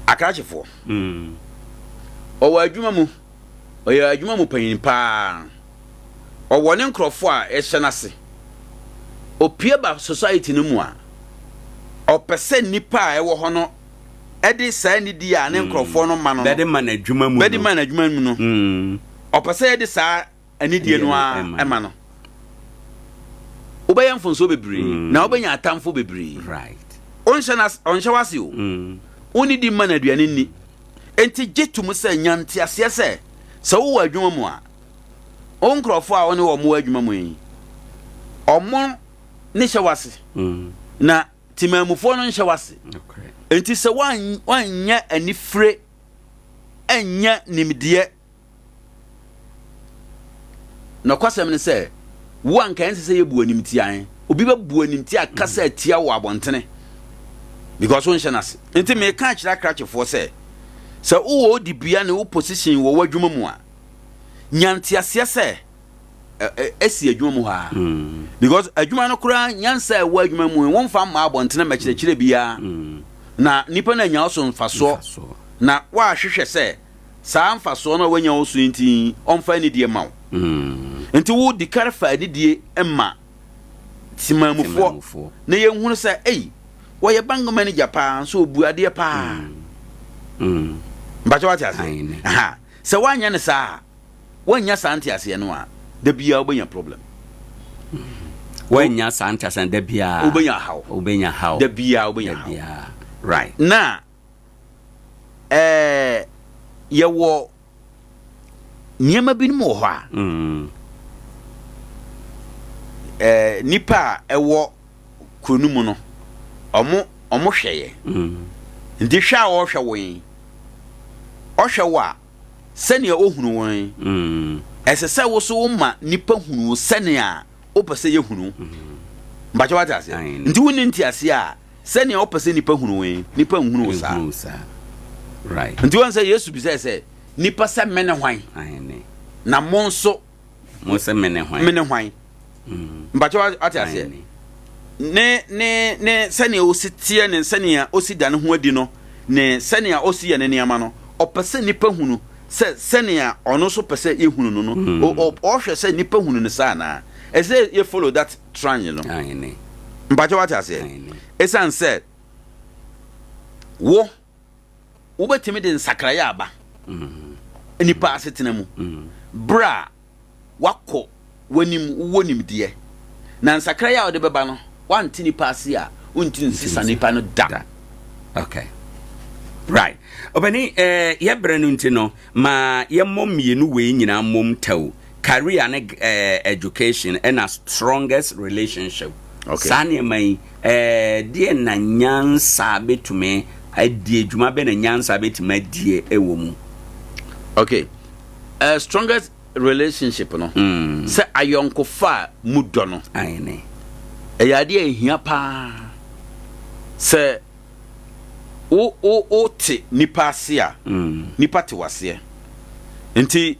Akrakyefoɔ. Mm. Ɔwɔ adwuma mu, ɔyɛ adwuma mu panyin paa. Ɔwɔ ne nkurɔfoɔ a ɛhyɛ n'ase. Opue ba society no mu a, ɔpɛ sɛ nnipa a ɛwɔ hɔ no de saa nidie a ne mm. nkurɔfoɔ no ma no bɛde ma n'adwuma mu bɛde ma n'adwuma mu no mm. ɔpɛ sɛ yɛde saa anidie no ara ɛma no wobɛyɛ mfonsoɔ bebree mm. na wobɛnya atamfo bebree ɔnhyɛ wase o wonnidi mma no aduane nni enti gye tom sɛ nya nteaseɛ sɛ sɛ wowɔ adwuma mu a wo nkurɔfoɔ a wo ne wɔn wɔ adwuma mu yi ɔmo ne hyɛ wase na Temanmufoɔ no nhyɛ w'ase. Enti sɛ woannya anifire annya nimdeɛ, nɔkwasɛm ne sɛ, wo anka ɛnsɛ sɛ yɛbu animtia. Obi bɛbu animtia akasa atia wɔ abɔntene because wonhyɛ no ase. Nti meka akyerɛ akrakyefoɔ sɛ, sɛ wowɔ wo dibea ne wo position wɔ w'adwuma mu a, nya nteaseɛ sɛ ɛsi adwuma mu hɔ a mm. because adwuma no koraa nyansa a ɛwɔ adwuma mu wɔmfa mma abɔntene mɛkyerɛkyerɛ biara mm. na nipa no anya wo so mfasoɔ na woahwehwɛ sɛ saa mfasoɔ no a wanya wo so nti ɔmfa anidie ma wo mm. nti wo di kar fa anidie ma temamufoɔ na yɛnhunu sɛ ei wɔyɛ bank manager paa nso ɔbu adeɛ paa mpakyɛ wate aseɛ sɛ woanyɛ no saa a Woannya saa nteaseɛ no a, da biara wobɛnya problem. Woannya saa nteaseɛ no, da biara wobɛnya haw. Wobɛnya haw. Da biara wobɛnya haw. Da Right. Na ɛɛ yɛwɔ nneɛma binom wɔ hɔ a mm. ɛɛ nipa a ɛwɔ kuro no mu no ɔmo ɔmo hwɛ yɛ. Mm. Nti hwɛ a ɔhwɛ wo yi, ɔhwɛ wo a. sɛnea ohunu wo no, ɛsɛ sɛ wo so woma nnipa hunu wo sɛnea wopɛ sɛ yɛhunu wo. Mpakyɛ wate aseɛ? Nti wonni nteaseɛ a, sɛnea wopɛ sɛ nnipa hunu wo yi, nnipa nhunu wo saa. Nti wɔn sɛ Yesu bisae sɛ, nnipa sɛ mene hwan? Na mo nso Mo sɛ mene hwan? Mene hwan? Mpakyɛ wate aseɛ? Ne ne ne sɛnea osi teɛ ne sɛnea osi da ne ho adi no ne sɛnea osi yɛ ne nneɛma no, ɔpɛ sɛ nnipa hunu sɛ sɛnea ɔno nso pɛ sɛ yɛhunu no no, ɔhwɛ sɛ nnipa hunu no saa anaa. Ɛsɛ sɛ yɛ follow that trend no. Mpakyɛ wate aseɛ? Ɛsiane sɛ wo wobɛtumi de nsakraeɛ aba nnipa asetena mu berɛ a wakɔ w'anim wowɔ nimdeɛ na nsakraeɛ a wode bɛba no wante nipa ase a wonti nsesa nipa no da. Okay. Right. Ɔbɛni eh, yɛbrɛ no nti no ma yɛmmɔ mmienu wei nyinaa mmom tɛw career ne eh, education ɛna strongest relationship. Okay. Saa nneɛma yi eh, deɛ na nyansa bɛtumi adie dwuma bɛ na nyansa bɛtumi adie ɛwɔ mu. Okay. Strongest relationship no mm. sɛ ayɔnkofa a mu dɔ no ɛyɛ adeɛ a ɛhia paa sɛ wo wo wo te nipa ase a mm. nipa te waseɛ nti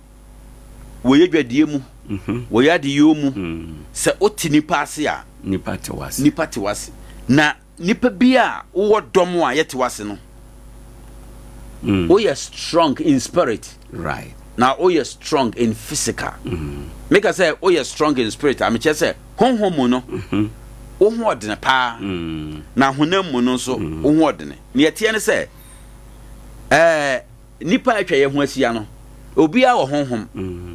wɔyɛ dwadie mu mhm. wɔyɛ adeyɛ mu mm. sɛ wote nipa ase a nipa te wase nipa te wase na Nipa bi a wowɔ dɔm a yɛte wase no, mm. woyɛ strong in spirit. Right. Na woyɛ strong in physical. Mm. Meka sɛ woyɛ strong in spirit a mekyerɛ sɛ honhom mu no mm-hmm. wo ho ɔdene paa. Mm. Na honam mu no nso mm. wo ho ɔdene. Nea ɛteɛ ne sɛ ɛɛ nipa a atwa yɛn ho ahyia no obiara wɔ honhom. Mm.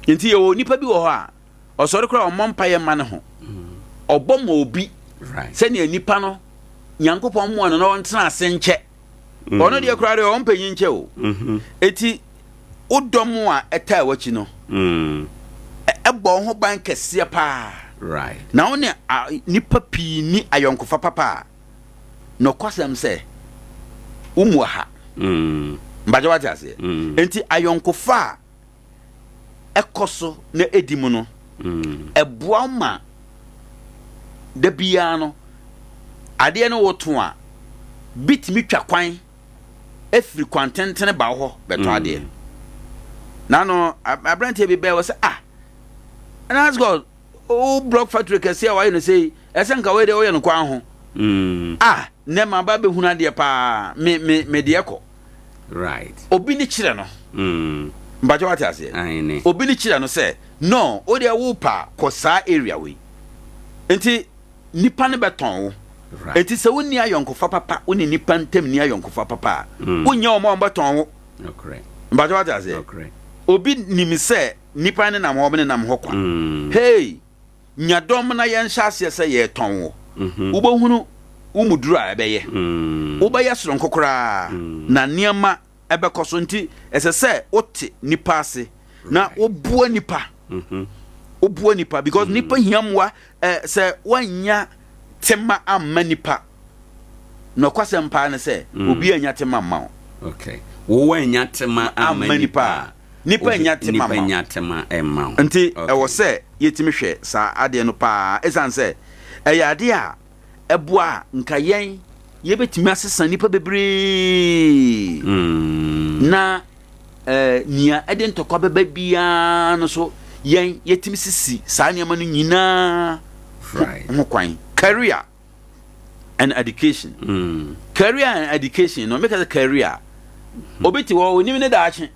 Nti yɛwɔ nipa bi wɔ hɔ a Ɔsɔre koraa ɔmmɔ mpaeɛ mma ne ho. Ɔbɔ ma obi sɛnea nipa no Nyankopɔn mmoa no na ɔntena ase nkyɛ. Mm. Ɔno deɛ koraa deɛ ɔmpɛ nyi nkyɛ o. Mm-hmm. Eti wodɔ mu a ɛtaa w'akyi no mm. ɛbɔ wo ho ban kɛseɛ paa. Na wo ne nipa pii ni ayɔnkofa papa a nɔkwasɛm sɛ wo mu aha. Mm. Mpakyɛ wate aseɛ. Enti ayɔnkofa a. ɛkɔ so na ɛdi mu no, ɛboa wo ma da biara no adeɛ no woto a, bi tumi twa kwan ɛfiri kwan tentene ba wo hɔ bɛtɔ adeɛ. Na no aberanteɛ bi bɛɛ wɔ sɛ, ah, and God, wo block factory kɛseɛ a wayɛ no sei, ɛsɛ nka wei deɛ woyɛ no kwan ho. Ah, nnɛ ma ba bɛhunu adeɛ paa, me deɛ kɔ. Obi ne kyerɛ no. Mpakyɛ, wate aseɛ? Aane. Obi ne kyerɛ no sɛ no, wo deɛ wo pa kɔ saa area wei nti nipa no bɛtɔn wo. Nti sɛ wonni ayɔnkofa papa, wo ne nipa ntam ni ayɔnkofa papa a, wonyɛ wɔn a wɔbɛtɔn wo. Mpakyɛ, wate aseɛ? Obi nim sɛ nipa ne nam hɔ, ne nam hɔ kwa. Hey, nya dɔm na yɛnhyɛ aseɛ sɛ yɛretɔn wo. Wobɛhunu wo mu duru a ɛbɛyɛ. Wobɛyɛ soronko koraa na nneɛma ɛbɛkɔ so. Nti ɛsɛ sɛ wote nipa ase na woboa nipa. Woboa nipa because nipa hia mmoa. Sɛ woanya tema amma nipa, nɔkwasɛm paa ne sɛ obi anya tema mma wo. Okay, wo anya tema amma nipa a, nipa nya tema nipa ma wo. Nya tema ɛma wo. Nti ɛwɔ sɛ yɛtumi hwɛ saa adeɛ no paa, ɛsiane sɛ ɛyɛ adeɛ a ɛboa a nka yɛn yɛbɛtumi asesa nipa bebree na nea ɛde ntɔkwa bɛba biara no so, yɛn yɛtumi sisi saa nneɛma no nyinaa ho kwan. Career and education. Career and education no, meka sɛ career, obi te hɔ, onim ne daakye.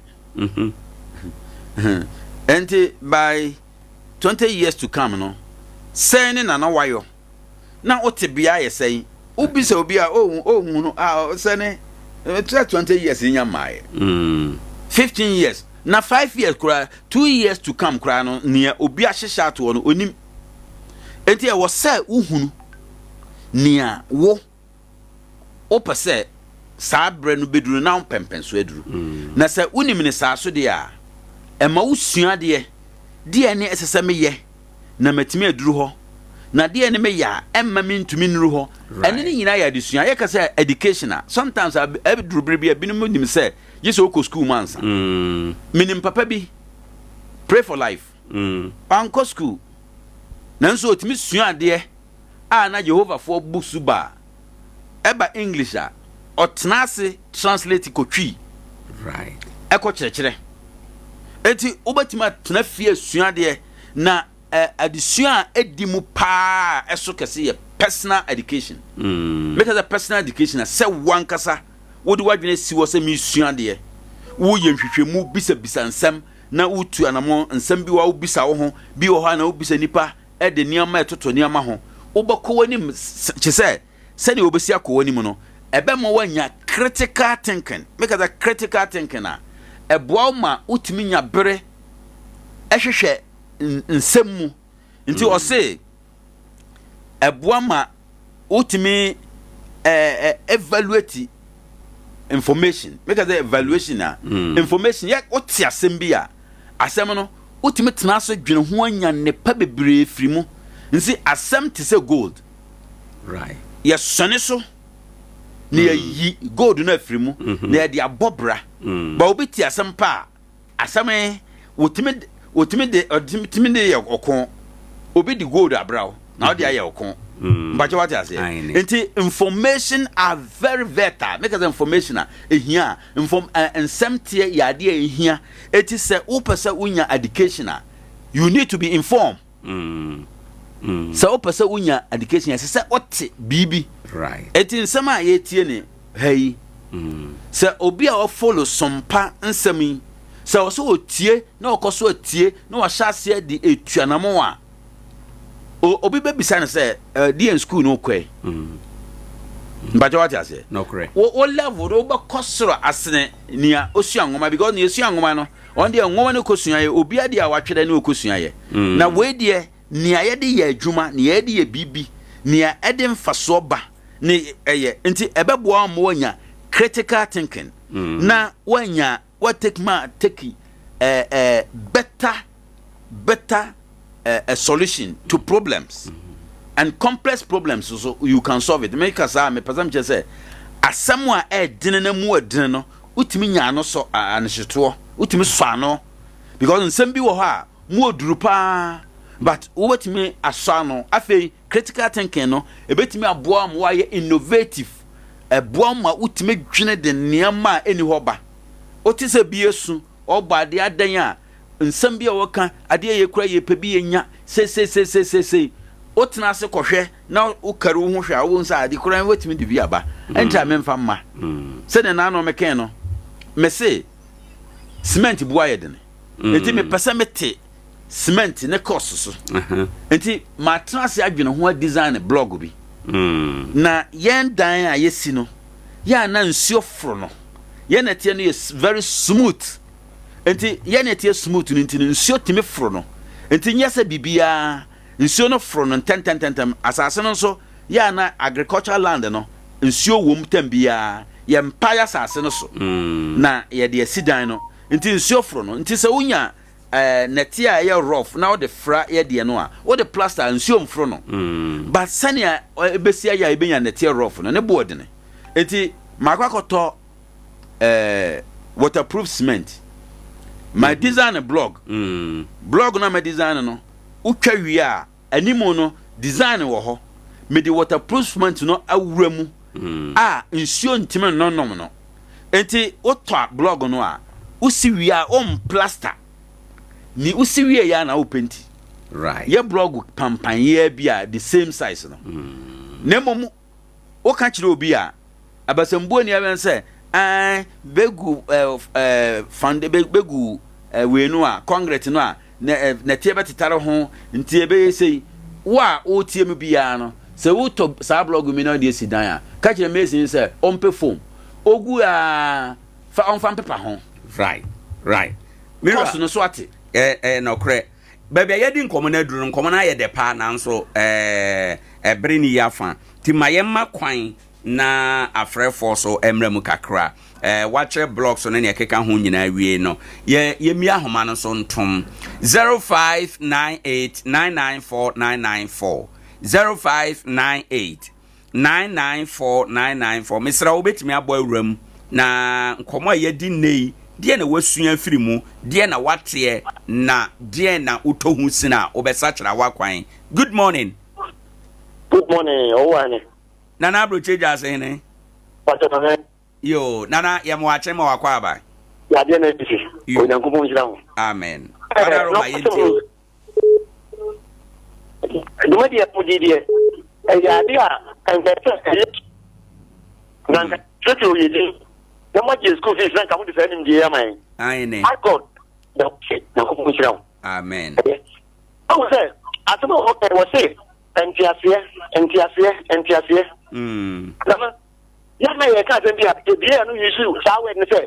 Nti by 20 years to come no, sɛn ne nana wayɔ na wote bea yɛ sɛn? Wobisa obi a ɔhu no a, sɛ ne sɛ 20 years nya mmaeɛ, 15 years na 5 years koraa, 2 years to come koraa no, nea obi ahyehyɛ atoɔ no onim. Nti ɛwɔ sɛ wohunu nea wo wopɛ sɛ saa berɛ no bɛduru na wopɛmpɛn so aduru. Na sɛ wonim ne saa so deɛ a, ɛma wosua adeɛ deɛ ne ɛsɛ sɛ meyɛ na matumi aduru hɔ, na deɛ ne meyɛ a ɛmma mentumi nnuru hɔ. Ɛno ne nyinaa yɛ adesua. Yɛka sɛ education a, sometimes aduru bere bi a, binom nim sɛ gye sɛ wokɔ school mu ansa. Menim papa bi, Pray for Life. Wankɔ school, nanso ɔtumi sua adeɛ a na Jehovafoɔ bu so ba a ɛba English a, ɔtena ase translate kɔtwii ɛkɔ kyerɛkyerɛ. Enti wobɛtumi atena fie asua adeɛ. Na adesua a ɛdi mu paa a ɛso kɛse yɛ personal education. Meka sɛ personal education a, sɛ wankasa wode w'adwene si hɔ sɛ mesua adeɛ, woyɛ nhwehwɛmu, bisabisa nsɛm na wotu anammɔn. Nsɛm bi wɔ a wobisa wo ho, bi wɔ hɔ a na wobisa nipa de nneɛma ɛtoto nneɛma ho. Wobɛkɔ w'anim kye sɛ sɛdeɛ wobɛsi akɔ w'anim no, ɛbɛma woanya critical thinking. Meka sɛ critical thinking a, ɛboa wo ma wotumi nya bere ɛhwehwɛ nsɛm mu. Nti ɔse ɛboa ma wotumi evaluate information. Meka sɛ evaluation a, information yɛ wote asɛm bi a, asɛm no wotumi tena ase dwene ho anya nnepa bebree firi mu. Nti asɛm te sɛ gold, yɛsɔne so na yɛyi gold no afiri mu na yɛde abɔ bra. Ba obi te asɛm pa a, asɛm yi wɔtumi de yɛ ɔko. Obi de gold abra wo na wode ayɛ ɔko. Mpakyɛ, wate aseɛ? Nti information are very vital. Meka sɛ information a ɛhia a, nsɛm teɛ yɛ adeɛ a ɛhia. Eti sɛ wopɛ sɛ wonya education a, you need to be informed. Sɛ wopɛ sɛ wonya education, ɛsɛ sɛ wote biribi. Eti nsɛm a yɛtie ne ha yi, sɛ obi a ɔfollow sompa nsɛm yi, sɛ ɔsɛ ɔtie na ɔkɔ so atie na wahyɛ aseɛ de etu anamo a, obi bɛbisa no sɛ deɛ school no wokɔɛ. Mpakyɛ, wate aseɛ? Wo level no wobɛkɔ soro asene nea osua nwoma, because nea osua nwoma no, ɔno deɛ nwoma no kɔsua yɛ obi adeɛ a watwerɛ ne ɔkɔsua yɛ. Na wei deɛ, nea yɛde yɛ adwuma, nea yɛde yɛ biribi, nea ɛde mfasoɔ ba ne ɛyɛ. Nti ɛbɛboa ma woanya critical thinking na woanya watake ma take better a solution to problems and complex problems, so you can solve it. Meka saa, mepɛ sɛ mekyerɛ sɛ asɛm a ɛɛdene na mu ɛdene no, wotumi nya ano sɔ anohyetoɔ, wotumi sɔ ano. Because nsɛm bi wɔ hɔ a mu oduru paa but wobɛtumi asɔ ano. Afei critical thinking no ɛbɛtumi aboa ma woayɛ innovative. Ɛboa ma wotumi dwene de nneɛma a ɛni hɔ ba. Wote sɛ bi esu, ɔbɔ adeɛ adan a, nsɛm bi a wɔka, adeɛ yɛ kura yɛ pɛ bi yɛ nya, seiseiseisei. Wotena ase kɔhwɛ na wokari wo ho hwɛ a, wobɛhu sɛ ade koraa wobɛtumi de bi aba. Ɛnti a memfa mma. Sɛdeɛ naano mekɛn no, mese cement bu ayɛ dene. Nti mepɛ sɛ mete cement ne cost so. Nti matena ase adwene ho adesign blog bi. Na yɛn dan a yɛsi no, yɛ a na nsuo foro no, yɛn nɛteɛ no yɛ very smooth. Nti yɛn nɛteɛ smooth no nti no, nsuo tumi foro no. Nti nyɛ sɛ biribiara, nsuo no foro no ntɛntɛntɛntɛm. Asase no nso, yɛ a na agricultural land no, nsuo wom tɛm biara. Yɛmpae asase no so na yɛde asi dan no. Nti nsuo foro no. Nti sɛ wonya eh, nɛteɛ a ɛyɛ rough na wode fra yɛ deɛ no a, wode plaster a, nsuo mforo no. But sɛnea ɛbɛsi ayɛ a yɛbɛnya nɛteɛ rough no, ne boɔ dene. Nti maakɔ akɔtɔ eh, waterproof cement. Ma design blog. Blog no a ma design no, wotwa wie a, animu no design wɔ hɔ. Mede waterproof cement no awura mu a nsuo ntumi nnonom no. Nti wotɔ blog no a, wosi wie a womplaster. Ni wosi wie ya na wopenti. Right. Yɛ blog pampanyɛ bi a the same size no. Na mmom woka kyerɛ obi a abasambuo ni abɛn sɛ ɛn bɛgu ɛɛ ɛɛ fande bɛgu ɛɛ wei no a concrete no a na nɛteɛ bɛtetare ho nti ɛbɛyɛ sei. Wo a wotie mu biara no, sɛ wotɔ saa blog mi na wode asi dan a, ka kyerɛ mason sɛ ɔmpɛ foam. Ogu a fa ɔmfa mpepa ho. Right. Course no so ate. Ɛɛ ɛɛ nɔkorɛ. Baabi a yɛadi nkɔmmɔ no aduru no, nkɔmmɔ no ayɛ dɛ paa nanso ɛɛ ɛbere ne yi afa. Nti ma yɛmma kwan na afrɛfoɔ so mmra mu kakra. Ɛɛ wakyerɛ blocks no ne ɛkeka ho nyinaa wie no, yɛ yɛmmie ahoma no so ntom. 0598 994 994 0598 994 994. Mesrɛ wo, wobɛtumi abɔ awura mu na nkɔmmɔ a yɛadi nnɛ yi, deɛ na wasua afiri mu, deɛ na wateɛ, na deɛ na wotɔ ho sin a wobɛsakyera w'akwan. Good morning. Good morning, ɔwɔ ane. Nana Abrokye Gyasehene. Pastor Nana. Yo, Nana, yɛ mo akye ma wakɔ aba. Yadeɛ na ɛsisi. Onyankopɔn nhyira ho. Amen. Father Roma yɛntie o. Dwumadi a mudi deɛ, ɛyɛ ade a ɛnsɛ sɛ ɛyɛ na nka kyerɛkyerɛ oyɛ din na moagye school fees na nka mode saa nimdeɛ yi ama yɛn. Aane. My God, Nyankopɔn nhyira wo. Amen. Ahu sɛ asɛm a wɔka wɔ se nteaseɛ, nteaseɛ, nteaseɛ. Nana, yɛn na yɛka asɛm bi a ebie a no use saa word no sɛ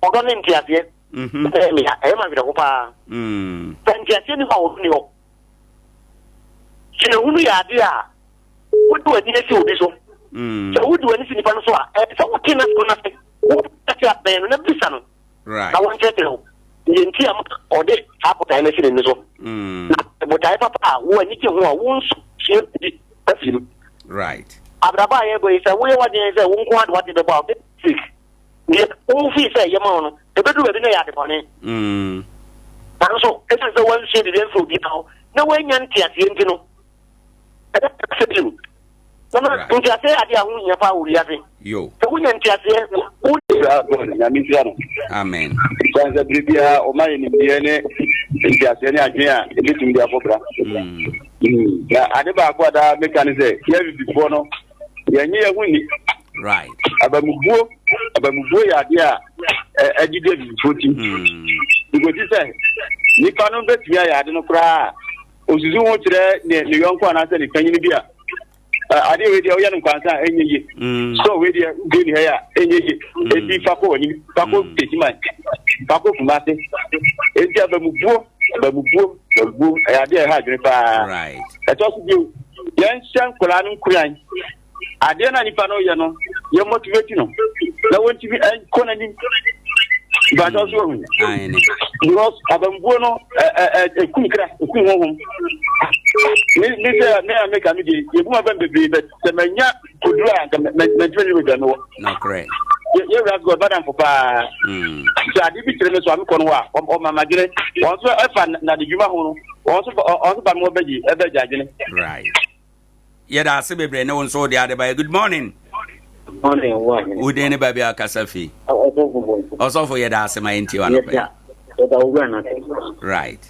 ɔdɔ ne nteaseɛ. Ɛyɛ me ya, ɛyɛ ma awerɛho paa. Sɛ nteaseɛ ni hɔ a ɔdɔ ni hɔ. Suahunu yɛ adeɛ a wode w'ani asi obi so. Sɛ wode w'ani si nipa no so a, ɛsɛ sɛ wote n'asɛm no ase. Wote ase abɛn no na bisa no. Na wɔnkyerɛkyerɛ wo deɛ nti a ɔde saa botaeɛ no asi n'ani so. Na botaeɛ papa a wo ani gye ho a wo nso sua biribi afiri mu. Right. Abrabɔ a yɛbɔ yi, sɛ woyɛ w'adwene sɛ wo nko ara de w'adwene bɛbɔ a, wobɛyɛ mistake. Deɛ wofii sɛ ɛyɛ ma wo no, ɛbɛduru baabi na ɛyɛ ade bɔne. Nanso, ɛsiane sɛ woansua biribi amfiri obiara hɔ na woannya nteaseɛ nti no, ɛbɛyɛ sɛ bio. Nana, nteaseɛ yɛ adeɛ a ho hia paa wɔ wiase. Sɛ wonya nteaseɛ, wo. God, Nyame nhyira no. Amen. Sane sɛ bere biara ɔma yɛ nimdeɛ ne nteaseɛ ne adwene a ɛbɛtumi de abɔ bra. Na ade baako a daa meka ne sɛ yɛ abibifoɔ no yɛnye yɛn ho nni. Right. Abamubuo abamubuo yɛ adeɛ a ɛgyegye abibifoɔ ti. Nkosi sɛ nipa no bɛtumi ayɛ ade no koraa a osusu ho kyerɛ ne ne yɔnko anaasɛ ne panyin bi a adeɛ wei deɛ woyɛ no nkwansa a ɛnyɛ yie. So wei deɛ wodie ne ha yi a ɛnyɛ yie. Enti fa kɔ w'anim, fa kɔ Techiman, fa kɔ Kumase. Enti abamubuo abamubuo abamubuo ɛyɛ adeɛ a ɛha adwene paa. Right. Ɛtɔ so bio, yɛnhyɛ nkwadaa no nkuran. Adeɛ no a nipa no yɛ no, yɛ motivate no na wɔntumi nkɔ n'anim. Ìbàdàn so ehu. Because abambuo no ekum kra, ekum honhom. Me me sɛ me a meka me deɛ, yɛbu ma bɛn bebree bɛ sɛ manya koduru a nka mɛntumi ne baabi a mewɔ. Nokorɛ. Yɛ wura God badamfo paa. Sɛ ade bi kyerɛ me so a mekɔ no hɔ a ɔma madwene. Wɔn nso ɛfa nadedwuma ho no wɔn nso wɔn nso ba me hɔ bɛgye ɛbɛgye adwene. Right. Yɛda ase bebree ne wo nso wode ade baeɛ. Good morning. Morning, wo ahene. Wo din ne baabi a kasa fi. Ɔsɔfo bɔ. Ɔsɔfo yɛda ase ma yɛntie wa nɔpɛ. Yɛda yɛda wo wura no ase. Right.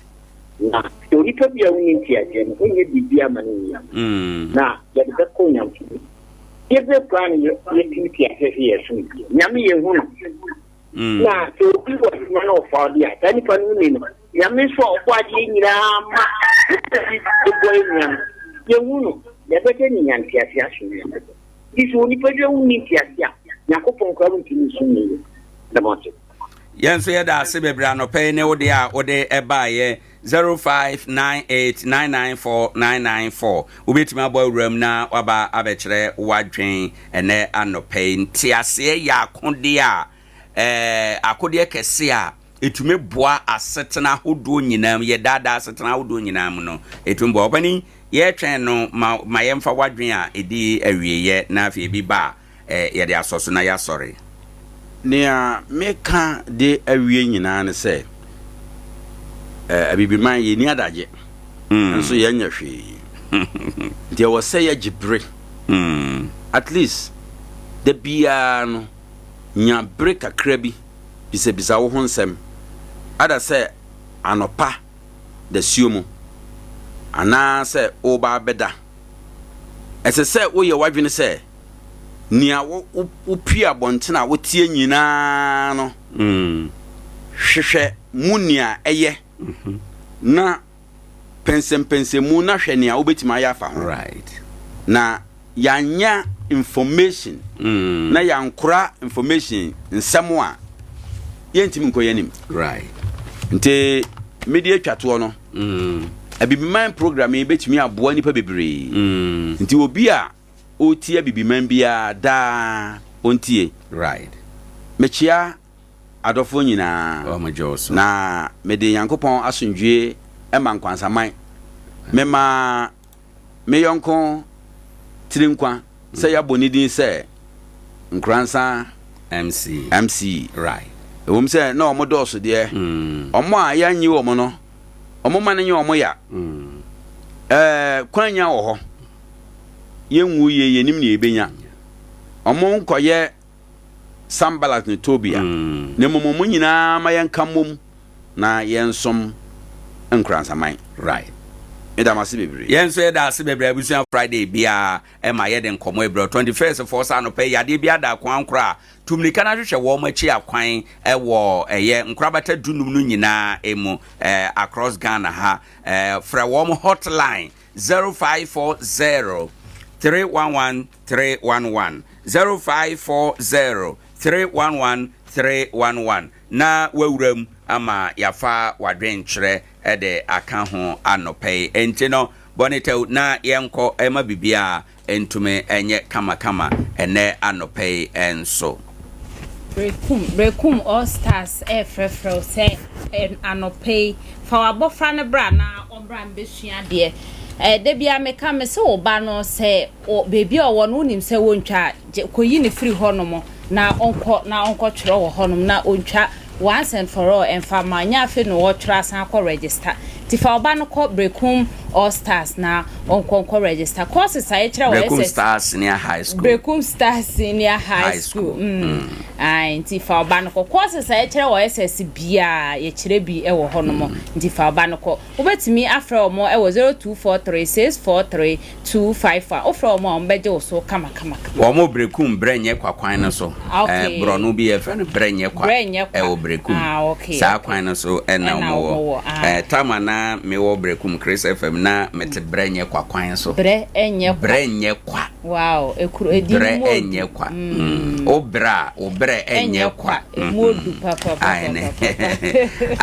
Na sɛ onipa bi a wonni nteaseɛ no, ɔnyɛ biribi ama no nyia. Na yɛde bɛkɔ Onyankopɔn. Yɛbɛ koraa no yɛtumi te aseɛ sɛ yɛsom bi. Nyame yɛhu no. Na sɛ obi wɔ adwuma na ɔfa ɔde a, saa nipa no wonni no. Nyame nso a ɔbɔ adeɛ nyinaa ma yɛtumi de bɔ yɛn nua no, yɛhu no. Na ɛbɛdɛ ne nya nteaseɛ asom Nyankopɔn. Nti sɛ onipa bi a wonni nteaseɛ a, Nyankopɔn koraa wontumi nsom no yie. Meda mo ase. Yɛn nso yɛda ase bebree anɔpa yi ne wo deɛ a wode baeɛ 0598994994 wobɛtumi abɔ awuram na waba abɛkyerɛ w'adwen ɛnɛ anɔpa yi. Nteaseɛ yɛ akodeɛ a ɛɛ akodeɛ kɛse a ɛtumi boa asetena ahodoɔ nyinaa mu, yɛ daadaa asetena ahodoɔ nyinaa mu no ɛtumi boa. Ɔpanin yɛretwɛn no ma ma yɛmfa w'adwen a ɛdi awieɛ na afei ebi ba a yɛde asɔ so na yɛasɔre. Nea meka de awie nyinaa ne sɛ, Abibiman, yɛnni adagye, nso yɛnyɛ hwee. Nti ɛwɔ sɛ yɛgye bere. At least, da biara no, nya bere kakra bi bisabisa wo ho nsɛm, ada sɛ anɔpa dasuo mu, anaasɛ woreba abɛda. Ɛsɛ sɛ woyɛ w'adwene sɛ nea wopue abɔnten a woteɛ nyinaa no, hwehwɛ mu nea ɛyɛ na pɛnsɛmpɛnsɛmu na hwɛ nea wobɛtumi ayɛ afa ho. Na yɛanya information na yɛankora information nsɛm a, yɛntumi nkɔ yɛn anim. Nti mede atwa toɔ no, Abibiman program yi bɛtumi aboa nnipa bebree. Nti obi a ɔretie Abibiman biara daa ɔntie. Right. Mekyea adɔfoɔ nyinaa. Wɔn gye wo so. Na mede Nyankopɔn asomdwie ma nkwansaman. Mema me yɔnko tiri nkwa sɛ yɛabɔ ne din sɛ Nkoransa MC. MC. Right. Ɛwom sɛ na wɔn dɔɔso deɛ, wɔn a yɛannye wɔn no, wɔn ma no nyɛ wɔn ya. Ɛɛ, kwan nya wɔ hɔ. Yɛnwu yie, yɛnim nea yɛbɛnya. Wɔn nkɔyɛ Sanbalat ne Tobia, na mmom wɔn nyinaa ma yɛnka mmom na yɛnsom Nkoransaman. Right. Meda mo ase bebree. Yɛn nso yɛda ase bebree abusua Friday biara ɛma yɛde nkɔmmɔ ebrɛ 21st foɔ sɛ anɔpa yi yadeɛ bi ada akoa nkora a tu mmirika na hwehwɛ wɔn akyi akwan ɛwɔ ɛyɛ nkorabata dunum no nyinaa emu ɛɛ across Ghana ha ɛɛ frɛ wɔn hotline 0540 311 311 0540 311 311 na wawura mu ama yafa wadwenkyerɛ de aka ho anɔpa yi. Enti no, bɔne tɛw na yɛnkɔ ɛma biribiara ntumi nyɛ kamakama ɛnɛ anɔpa yi nso. Berekum, Berekum All Stars refrɛfrɛ wo sɛ anɔpa yi fa w'abɔfra no bra na ɔmmra mbɛsua adeɛ. Eh, da biara meka me se wo ba no sɛ baabi a ɔwɔ no wonim sɛ wɔntwa a, gye kɔyi no firi hɔnom na ɔnkɔ na ɔnkɔtwerɛ wɔ hɔnom na ɔntwa once and for all ɛmfa mma nyɛ afei na ɔtwerɛ asan akɔ register nti fa ɔba no kɔ Berekum All Stars na ɔnkɔ nkɔ register courses a yɛkyerɛ wɔ Berekum SS Stars Senior High School. Berekum Stars Senior High High School School. mm. Ae, nti fa ɔba no kɔ courses a yɛkyerɛ wɔ SS biara yɛkyerɛ bi wɔ hɔnom nti fa ɔba no kɔ wobɛtumi afrɛ wɔn wɔ 0243 643 251 wofrɛ wɔn a wɔbɛgye wo so kama kama kama. Wɔn Berekum brɛ nyɛ kwa kwan no so. Ah, okay. Eh, borɔno bi yɛfrɛ no brɛ nyɛ kwa. Brɛ nyɛ kwa. Ɛwɔ Berekum. Ah, okay, Saa okay. kwan no so ɛna Ɛna wɔn wɔ. wɔn wɔ, ah. Eh, tama na mewɔ Berekum Chris FM na mete brɛ nyɛ kwa kwan so. Brɛ nyɛ kwa. Brɛ nyɛ kwa. Wow, ekuro edin Brɛ mu odu. nyɛ kwa. Wo brɛ a, wo brɛ nyɛ kwa. Emu odu papa papa Aane. papa.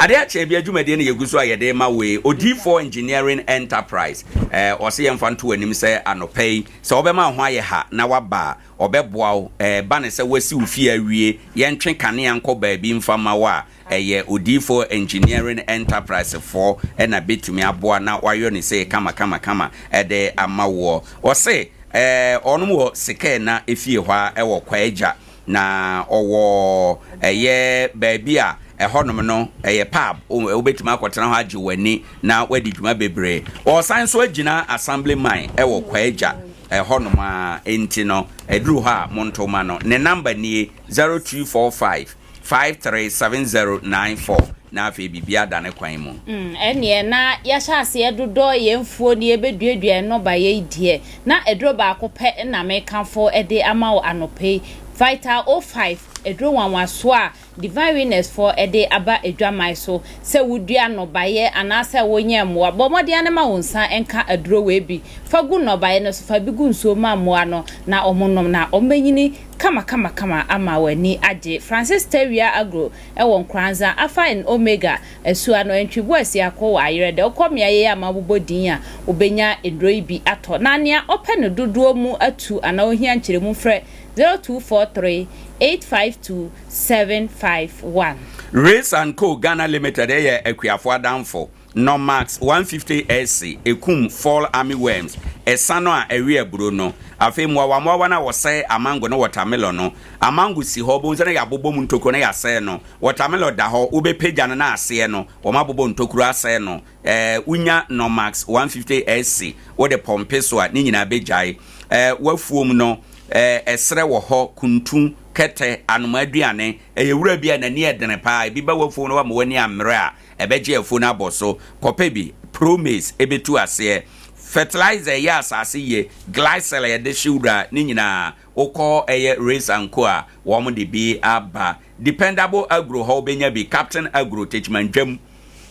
Ade akyɛ bi adwumadie no yɛgu so a yɛde ma wei Odiyifoɔ Engineering Enterprise. Eh, ɔse yɛmfa nto w'anim sɛ anɔpa yi sɛ wobɛma wo ho ayɛ ha na waba a, ɔbɛboa wo. Eh, ba ne sɛ woasi wo fie awie, yɛntwe kanea nkɔ baabi mfa ma wo a, ɛyɛ Odiyifoɔ Engineering Enterprise foɔ na bɛtumi aboa na wayɔ ne sei kama kama kama de ama woɔ. Ɔse, eh, ɔnom wɔ Sekɛɛna efie hɔ ara wɔ Kwaagya. Na ɔwɔ ɛyɛ baabi a ɛhɔnom no ɛyɛ pub, wobɛtumi akɔtena hɔ agye w'ani na woadi dwuma bebree. Ɔsan nso agyina assembly man ɛwɔ Kwaagya ɛhɔnom a, enti no ɛduru hɔ a monto ma no. Ne number nie, 0245 537094, na afei biribi ada ne kwan mu. Ɛnneɛ na yɛahyɛ aseɛ dodɔ yɛn mfuo na yɛbɛduadua yɛn nnɔbaeɛ yi deɛ, na aduro baako pɛ na mekamfo de ama wo anɔpa yi, Vital O five, aduro nwanwasoɔ a Divine Winners foɔ de aba adwaman so. Sɛ wodua nnɔbaeɛ anaasɛ wonyɛ mmoa, bɔ mmɔden ara na ma wo nsa nka aduro wei bi. Fa gu nnɔbaeɛ no so, fa bi gu nsuo ma mmoa no na wɔnnom, na wɔbɛnyini kamakamakama ama w'ani agye. Francis Tawia Agro wɔ Nkoranza, Alpha and Omega asuwa no, Antwibu Asiako wɔ Ayerɛdɛ. Wokɔ mmeaeɛ yi a mabobɔ din a, wobɛnya nnuro yi bi atɔ. Na nea ɔpɛ no dodoɔ mu atu anaa ɔhia nkyerɛmu mfrɛ 0243 852 751. Race and Co Ghana Limited yɛ akuafo adamfo. Nomax 150 SC, Ekum fall armyworms, ɛsa no a ɛwe aburo no. Afei mmoawammoawa no a wɔsɛe amango ne wɔtamelɔ no. Amango si hɔ, wobɛhu sɛ na yɛabobɔ mu ntokuro na yɛasɛe no. Wɔtamelɔ da hɔ, wobɛpagya no na aseɛ no, wɔabobɔ ntokuro asɛe no. Ɛɛ, wonya Nomax 150 SC, wode pɔmpe so a, ne nyinaa bɛgyae. Ɛɛ, w'afuom no, ɛɛ, ɛserɛ wɔ hɔ, kuntu, kɛtɛ, anomaa aduane. Ɛyɛ wura bi a n'ani yɛ dene paa. Ebi ba w'afuom na wamma w'ani ammere a, Ɛbɛgye afuo no abɔ so. Kɔpɛ bi, Promace ɛbɛtu aseɛ. Fertilizer ɛyɛ asase yie, Glycel a yɛde hye wura ne nyinaa wokɔ ɛyɛ Race and Co a wɔn de bi aba. Dependable Agro hɔ wobɛnya bi, Captain Agro, Techiman Dwam,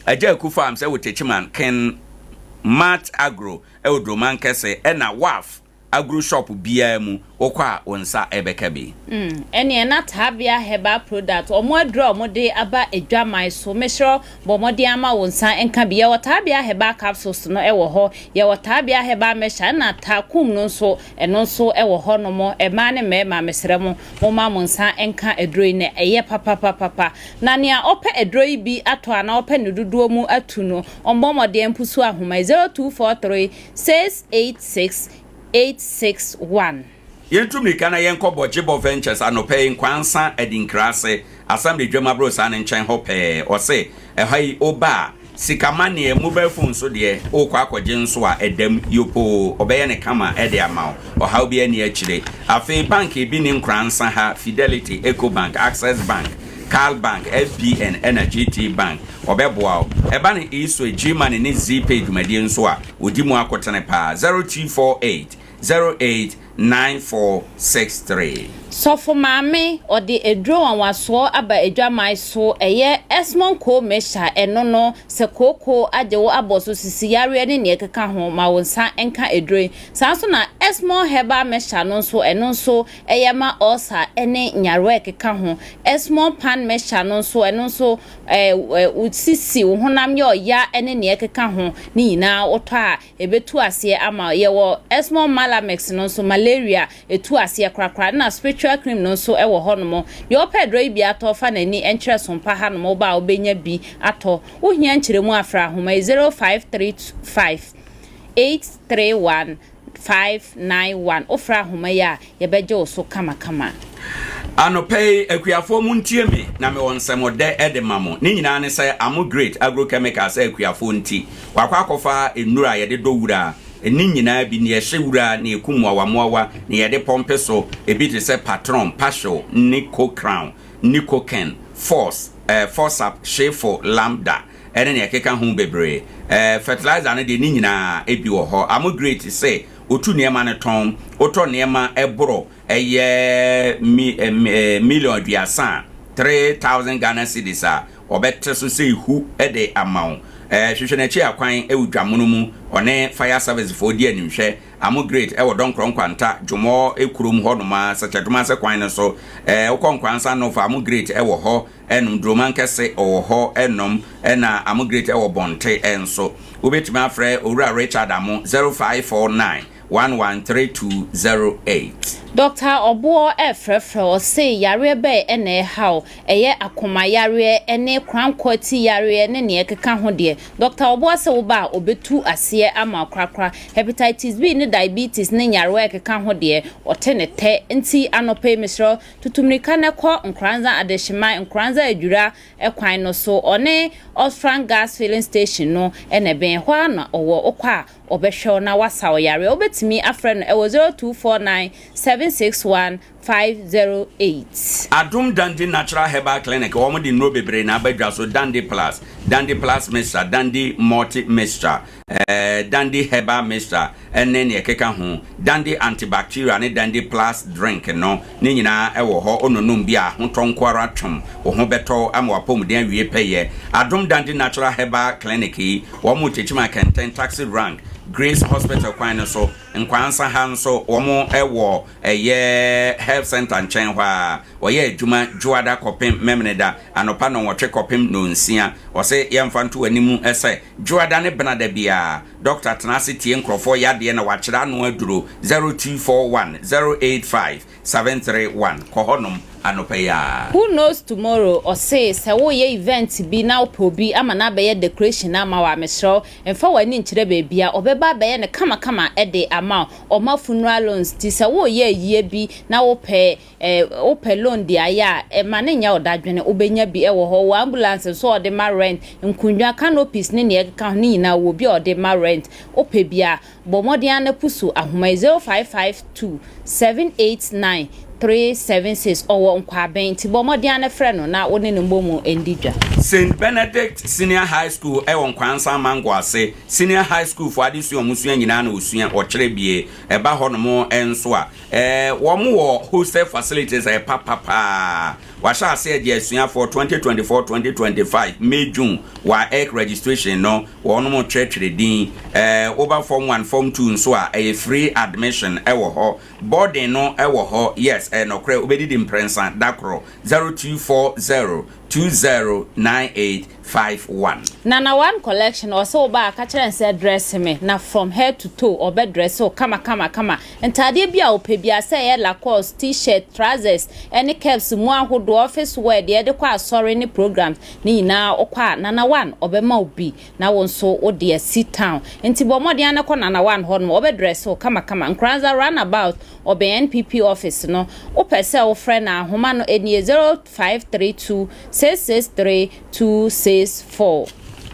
Agya Aku Farms ɛwɔ Techiman, Ken Mart Agro ɛwɔ Dromankɛse ɛna WAF Agro shop biara mu wokɔ a wo nsa bɛka bi. Mm ɛneɛ na Tabia herbal product ɔmo aduro a ɔmo de aba adwaman so mesrɛ wo bɔ mmɔden ara ma wo nsa nka bi yɛwɔ Tabia herbal capsules no wɔ hɔ yɛwɔ Tabia herbal mixture ɛna Takum no nso ɛno nso wɔ hɔ nom mmaa ne mmarima mesrɛ mo momma mo nsa nka aduro yi na ɛyɛ papapapapa na nea ɔpɛ aduro yi bi atɔ anaa ɔpɛ ne dodoɔ mu atu no ɔmmɔ mmɔden mpusu ahoma yi 0243 686 861. Yɛntu mmirika na yɛnkɔ Bɔgyebɔ Ventures anɔpa yi, Nkwansa Adinkra ase, Assembly dwam aborosan no nkyɛn hɔ pɛɛ. Ɔse, ɛha yi woba a, sika maneɛ, mobile phone so deɛ, wokɔ akɔgye nso a, ɛdam, yopoo, ɔbɛyɛ no kama de ama wo. Ɔhaw biara nni akyire. Afei bank ebi nni Nkoransa ha, Fidelity, Ecobank, Access Bank, Cal Bank, FBN ɛna GT Bank. Ɔbɛboa wo. Ɛba no eSwitch, Gmoney ne Zeepay dwumadie nso a, ɔdi mu akotene paa. 0248 08 9463. Sɔfo maame, ɔde aduro nwanwasoɔ aba adwaman so, ɛyɛ Esmond Koo Mixture, ɛno no, sɛ kooko agye wo abɔ so, sisi yareɛ ne nea ɛkeka ho, ma wo nsa nka aduro yi. Saa nso na Esmond Herbal Mixture no nso, ɛno nso ɛyɛ ma ulcer ne nyarewa a ɛkeka ho. Esmond Pan Mixture no nso, ɛno nso ɛɛ wo sisi, wo honam yɛ ɔya ne nea ɛkeka ho ne nyinaa wotɔ a, ɛbɛtu aseɛ ama wo. Yɛwɔ Esmond Malamix no nso, malaria, ɛtu aseɛ korakora. Ɛna Spiritual Cream no nso wɔ hɔnom. Deɛ ɔpɛ aduro yi bi atɔ, fa n'ani nkyerɛ Sompa hanom, woba a wobɛnya bi atɔ. Wohia nkyerɛmu a, frɛ ahoma yi, 0535 831 591. Wofrɛ ahoma yi a, yɛbɛgye wo so kamakama. Anɔpa yi, akuafoɔ montie me na mewɔ nsɛmɔdɛ de ma mo. Ne nyinaa ne sɛ Amo Great Agrochemicals a akuafoɔ nti wɔakɔ akɔfa nnuro a yɛde dɔ wura ne nyinaa bi, nea ɛhye wura, nea ɛku mmoawammoawa, nea yɛde pɔmpe so, ebi te sɛ Patron, Pashel, Nico Crown, Nicoken, Force, eh, Forsap, Shefo, Lambda, ne nea ɛkeka ho bebree. Eh, fertilizer no deɛ ne nyinaa ebi wɔ hɔ. Amo Great se Otu nneɛma no tɔn. Wotɔ nneɛma ɛboro ɛyɛ mi ɛ million aduasa a, 3000 Ghana cedis a, ɔbɛte so sɛ ehu de ama wo. Ɛ hwehwɛ n'akyi akwan wɔ Dwamono mu. Ɔne Fire Service foɔ di animhwɛ. Amo Great ɛwɔ Dɔnkorɔ Nkwanta, Dwomɔ kurom hɔ nom ara, Sɛkyɛdwomase kwan no so. Ɛ wokɔ Nkwansa North a, Amo Great ɛwɔ hɔ nom. Duroma Nkɛse ɔwɔ hɔ nom. Ɛna Amo Great ɛwɔ Bɔnte nso. Wobɛtumi afrɛ Owura Richard Amo 0549. 113208. Dɔkta Ɔboɔ refrɛfrɛ ɔse yareɛ bɛn na ɛha wo, ɛyɛ akoma yareɛ ne korankɔ ti yareɛ ne neɛ ɛkeka ho deɛ, Dɔkta Ɔboɔ se woba a ɔbɛtu aseɛ ama wo korakora. Hepatitis B ne diabetes ne nyarewa a ɛkeka ho deɛ, ɔte ne tɛ. Nti anɔpa yi mesrɛ wo, tutu mmirika na kɔ Nkoranza Adehyeman, Nkoranza Adwira kwan no so, ɔne Osfran Gas Filling Station no na ɛbɛn, ɛhɔ ara na ɔwɔ, wokɔ a Ɔbɛhwɛ wo na wasa wo yareɛ. Wobɛtumi afrɛ no ɛwɔ 0249 761 508. Adom Dandi Natural Herbal Clinic wɔn de nnuro bebree na aba dwa so, Dandi Plus, Dandi Plus Mixture, Dandi Multi Mixture, eh, Dandi Herbal Mixture ne nea ɛkeka ho, Dandi Antibacterial ne Dandi Plus Drink no, ne nyinaa ɛwɔ hɔ, wononom bi a ahotɔ nko ara twom, wo ho bɛtɔ wo ama w'apɔmuden awie pɛyɛ. Adom Dandi Natural Herbal Clinic yi, Wɔn wɔ Techiman Kɛntɛn Taxi Rank, Grace Hospital kwan no so. Nkwansa ha nso wɔn wɔ ɛyɛ Health Centre nkyɛn hɔ ara. Wɔyɛ adwuma Dwoada kɔpem Memeneda anɔpa nnɔnwɔtwe kɔpem nnɔnsia. Wɔse yɛmfa nto w'anim sɛ Dwoada ne Benada biara Dɔkta tena ase tie nkorɔfoɔ yadeɛ na wakyerɛ ano aduro 0241 085 731 kɔ hɔ nom anɔpa yi ara. Who knows tomorrow ɔse sɛ woyɛ event bi na wopɛ obi ama no abɛyɛ decoration ama wo a mesrɛ wo mfa w'ani nkyerɛ baabia ɔbɛba abɛyɛ no kama kama de ama wo ɔma funeral loans nti sɛ woyɛ ayie bi na wopɛ eh wopɛ loan de ayɛ a ma no nyɛ wo dadwene wobɛnya bi wɔ hɔ wɔ ambulance nso a ɔde ma rent nkonnwa canopies ne nea ɛkeka ho ne nyinaa wɔ bi a ɔde ma rent wopɛ bi a Bɔ mmɔden ara na pusuw ahoma yi, 0552 789 376. Ɔwɔ Nkwaabɛn, nti bɔ mmɔden ara na frɛ no na wo ne no mmɔ mu ndi dwa. Saint Benedict Senior High School wɔ Nkwansa Mango ase. Senior High School foɔ adesua a wɔsua nyinaa na wɔsua, wɔkyerɛ bie. Ɛba hɔnom nso a, wɔn wɔ hostel facilities a ɛyɛ papa paa. Wɔahyɛ aseɛ agye asuafoɔ 2024, 2025, May, June, WAEC registration no wɔnom twerɛtwerɛ din. Eh, woba form 1, form 2 nso a, ɛyɛ free admission ɛwɔ hɔ. Boarding no ɛwɔ hɔ, yes, ɛyɛ nɔkorɛ, wobɛdidi mprɛnsa da koro. 0240 2098 51. Nana one collection ɔse wo ba a ka kyerɛ no sɛ dress me na from head to toe ɔbɛ dress wo kama kama kama ntaadeɛ bi a wopɛ biara sɛ ɛyɛ lacoste, t-shirt, trousers ɛne caps mu ahodoɔ office wear deɛ ɛde kɔ asɔre ne programs ne nyinaa wokɔ a Nana one ɔbɛma wo bi na wo nso wode asi town nti bɔ mmɔden ara na kɔ Nana one hɔ nom ɔbɛ dress wo kama kama Nkoranza round about ɔbɛn NPP office no wopɛ sɛ wofrɛ no a ahoma no nie 0532 663 264.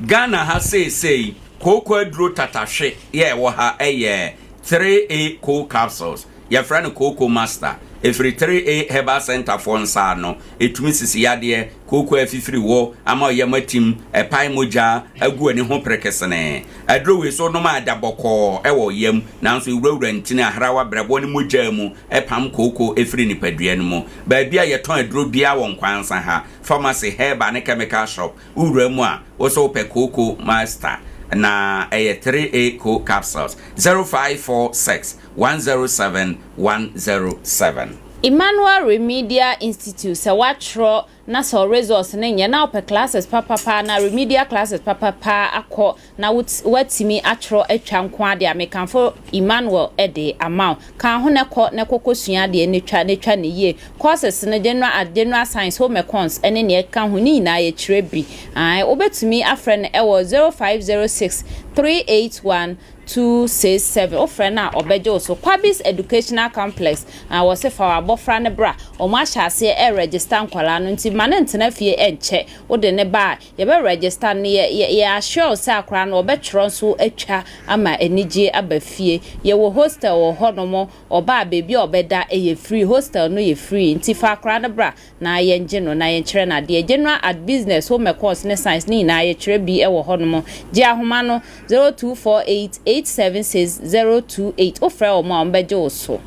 Ghana ha seesei kooko aduro tatahwe yɛ ɛwɔ ha yɛ 3A Co capsules. Yɛfrɛ no Kooko Master. Ɛfiri 3A Herbal Centre foɔ nsa ano. Ɛtumi sisi yadeɛ, kooko a afifiri wɔ, ama ɔyam atim, ɛpae mogya, agu ani ho perekesenee. Aduro wei so wonom a ɛda bɔkɔɔ wɔ ɔyam, nanso ɛwurawura ntini, ahrawa, brɛboɔ ne mogya mu pam kooko firi nipadua no mu. Baabi a yɛtɔn aduro biara wɔ Nkwansa ha, pharmacy, herbal ne chemical shop, wo wura mu a, wo sɛ wopɛ Kooko Master na ɛyɛ 3A Co Capsules, 0546 107 107. Emmanuel Remedial Institute, sɛ woatwerɛ na sɛ wo results no nyɛ na wopɛ classes papapa anaa remedial classes papapa akɔ na woatumi atwerɛ atwa nko ara deɛ a, mekamfo Emmanuel de ama wo. Ka ho na kɔ na kɔ kɔsua adeɛ na twa na twa no yie. Courses no, General Art, General Science, Home Econs ne nea ɛkeka ho, ne nyinaa yɛkyerɛ bi. Ae, wobɛtumi afrɛ no wɔ 0506 381 267. Wofrɛ no a, ɔbɛgye wo so. Kwabis Educational Complex, ah, wɔse fa w'abɔfra no bra. Wɔn ahyɛ aseɛ ɛregister nkwadaa no, nti ma no ntena fie ɛnkyɛ. Wode no ba a, yɛbɛ register no, yɛ, yɛ, yɛ assure wo sɛ akwadaa no wɔbɛtwerɛ nso atwa ama anigyeɛ aba fie. Yɛwɔ hostel wɔ hɔnom, ɔba a baabi a ɔbɛda ɛyɛ free, hostel no yɛ free, nti fa akwadaa no bra na yɛngye no na yɛnkyerɛ no adeɛ. General Art, Business, Home Econs ne Science ne nyinaa yɛkyerɛ bi wɔ hɔnom. Gye ahoma no, 0248 876 028, wofrɛ wɔn a wɔbɛgye wo so.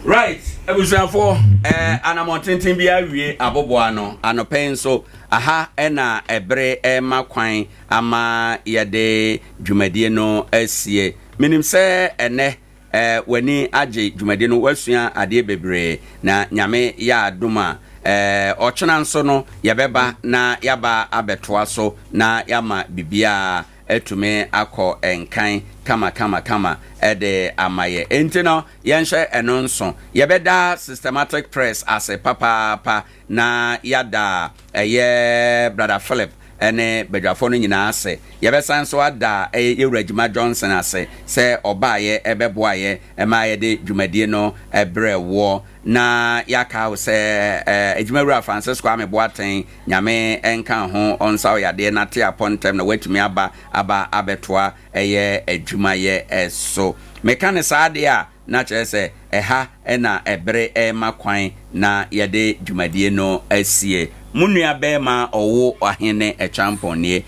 Right, abusuafoɔ, eh, anamɔn tenten bi awie aboboa no anɔpa yi nso, aha na ɛbere rema kwan ama yɛde dwumadie no asie. Menim sɛ ɛnɛ eh, w'ani agye dwumadie no, woasua adeɛ bebree, na Nyame yɛ adom a, eh, ɔkyena nso no yɛbɛba na yɛaba abɛtoa so na yɛama biribiara. atumi akɔ nkan kama kama kama de ama yɛ. Enti no yɛnhyɛ ɛno nso. Yɛbɛda Systematic Press ase papaapa na yɛada ɛyɛ Brother Philip ne badwafoɔ no nyinaa ase. Yɛbɛsan nso ada ɛyɛ Yɛwura Gyima Johnson ase sɛ ɔbaeɛ bɛboaeɛ ma yɛde dwumadie no brɛɛ woɔ. Na yɛaka wo sɛ Adwumawura Francis Kwame Boateng, Nyame nka ho, ɔnsa wo yadeɛ na te apɔ ntɛm na woatumi aba aba abɛtoa ɛyɛ adwumayɛ so. Meka no saa deɛ a, na kyerɛ sɛ ɛha na ɛbere rema kwan na yɛde dwumadie no asie. Mo nua bɛɛma ɔwo Ɔhene Acheampong nie.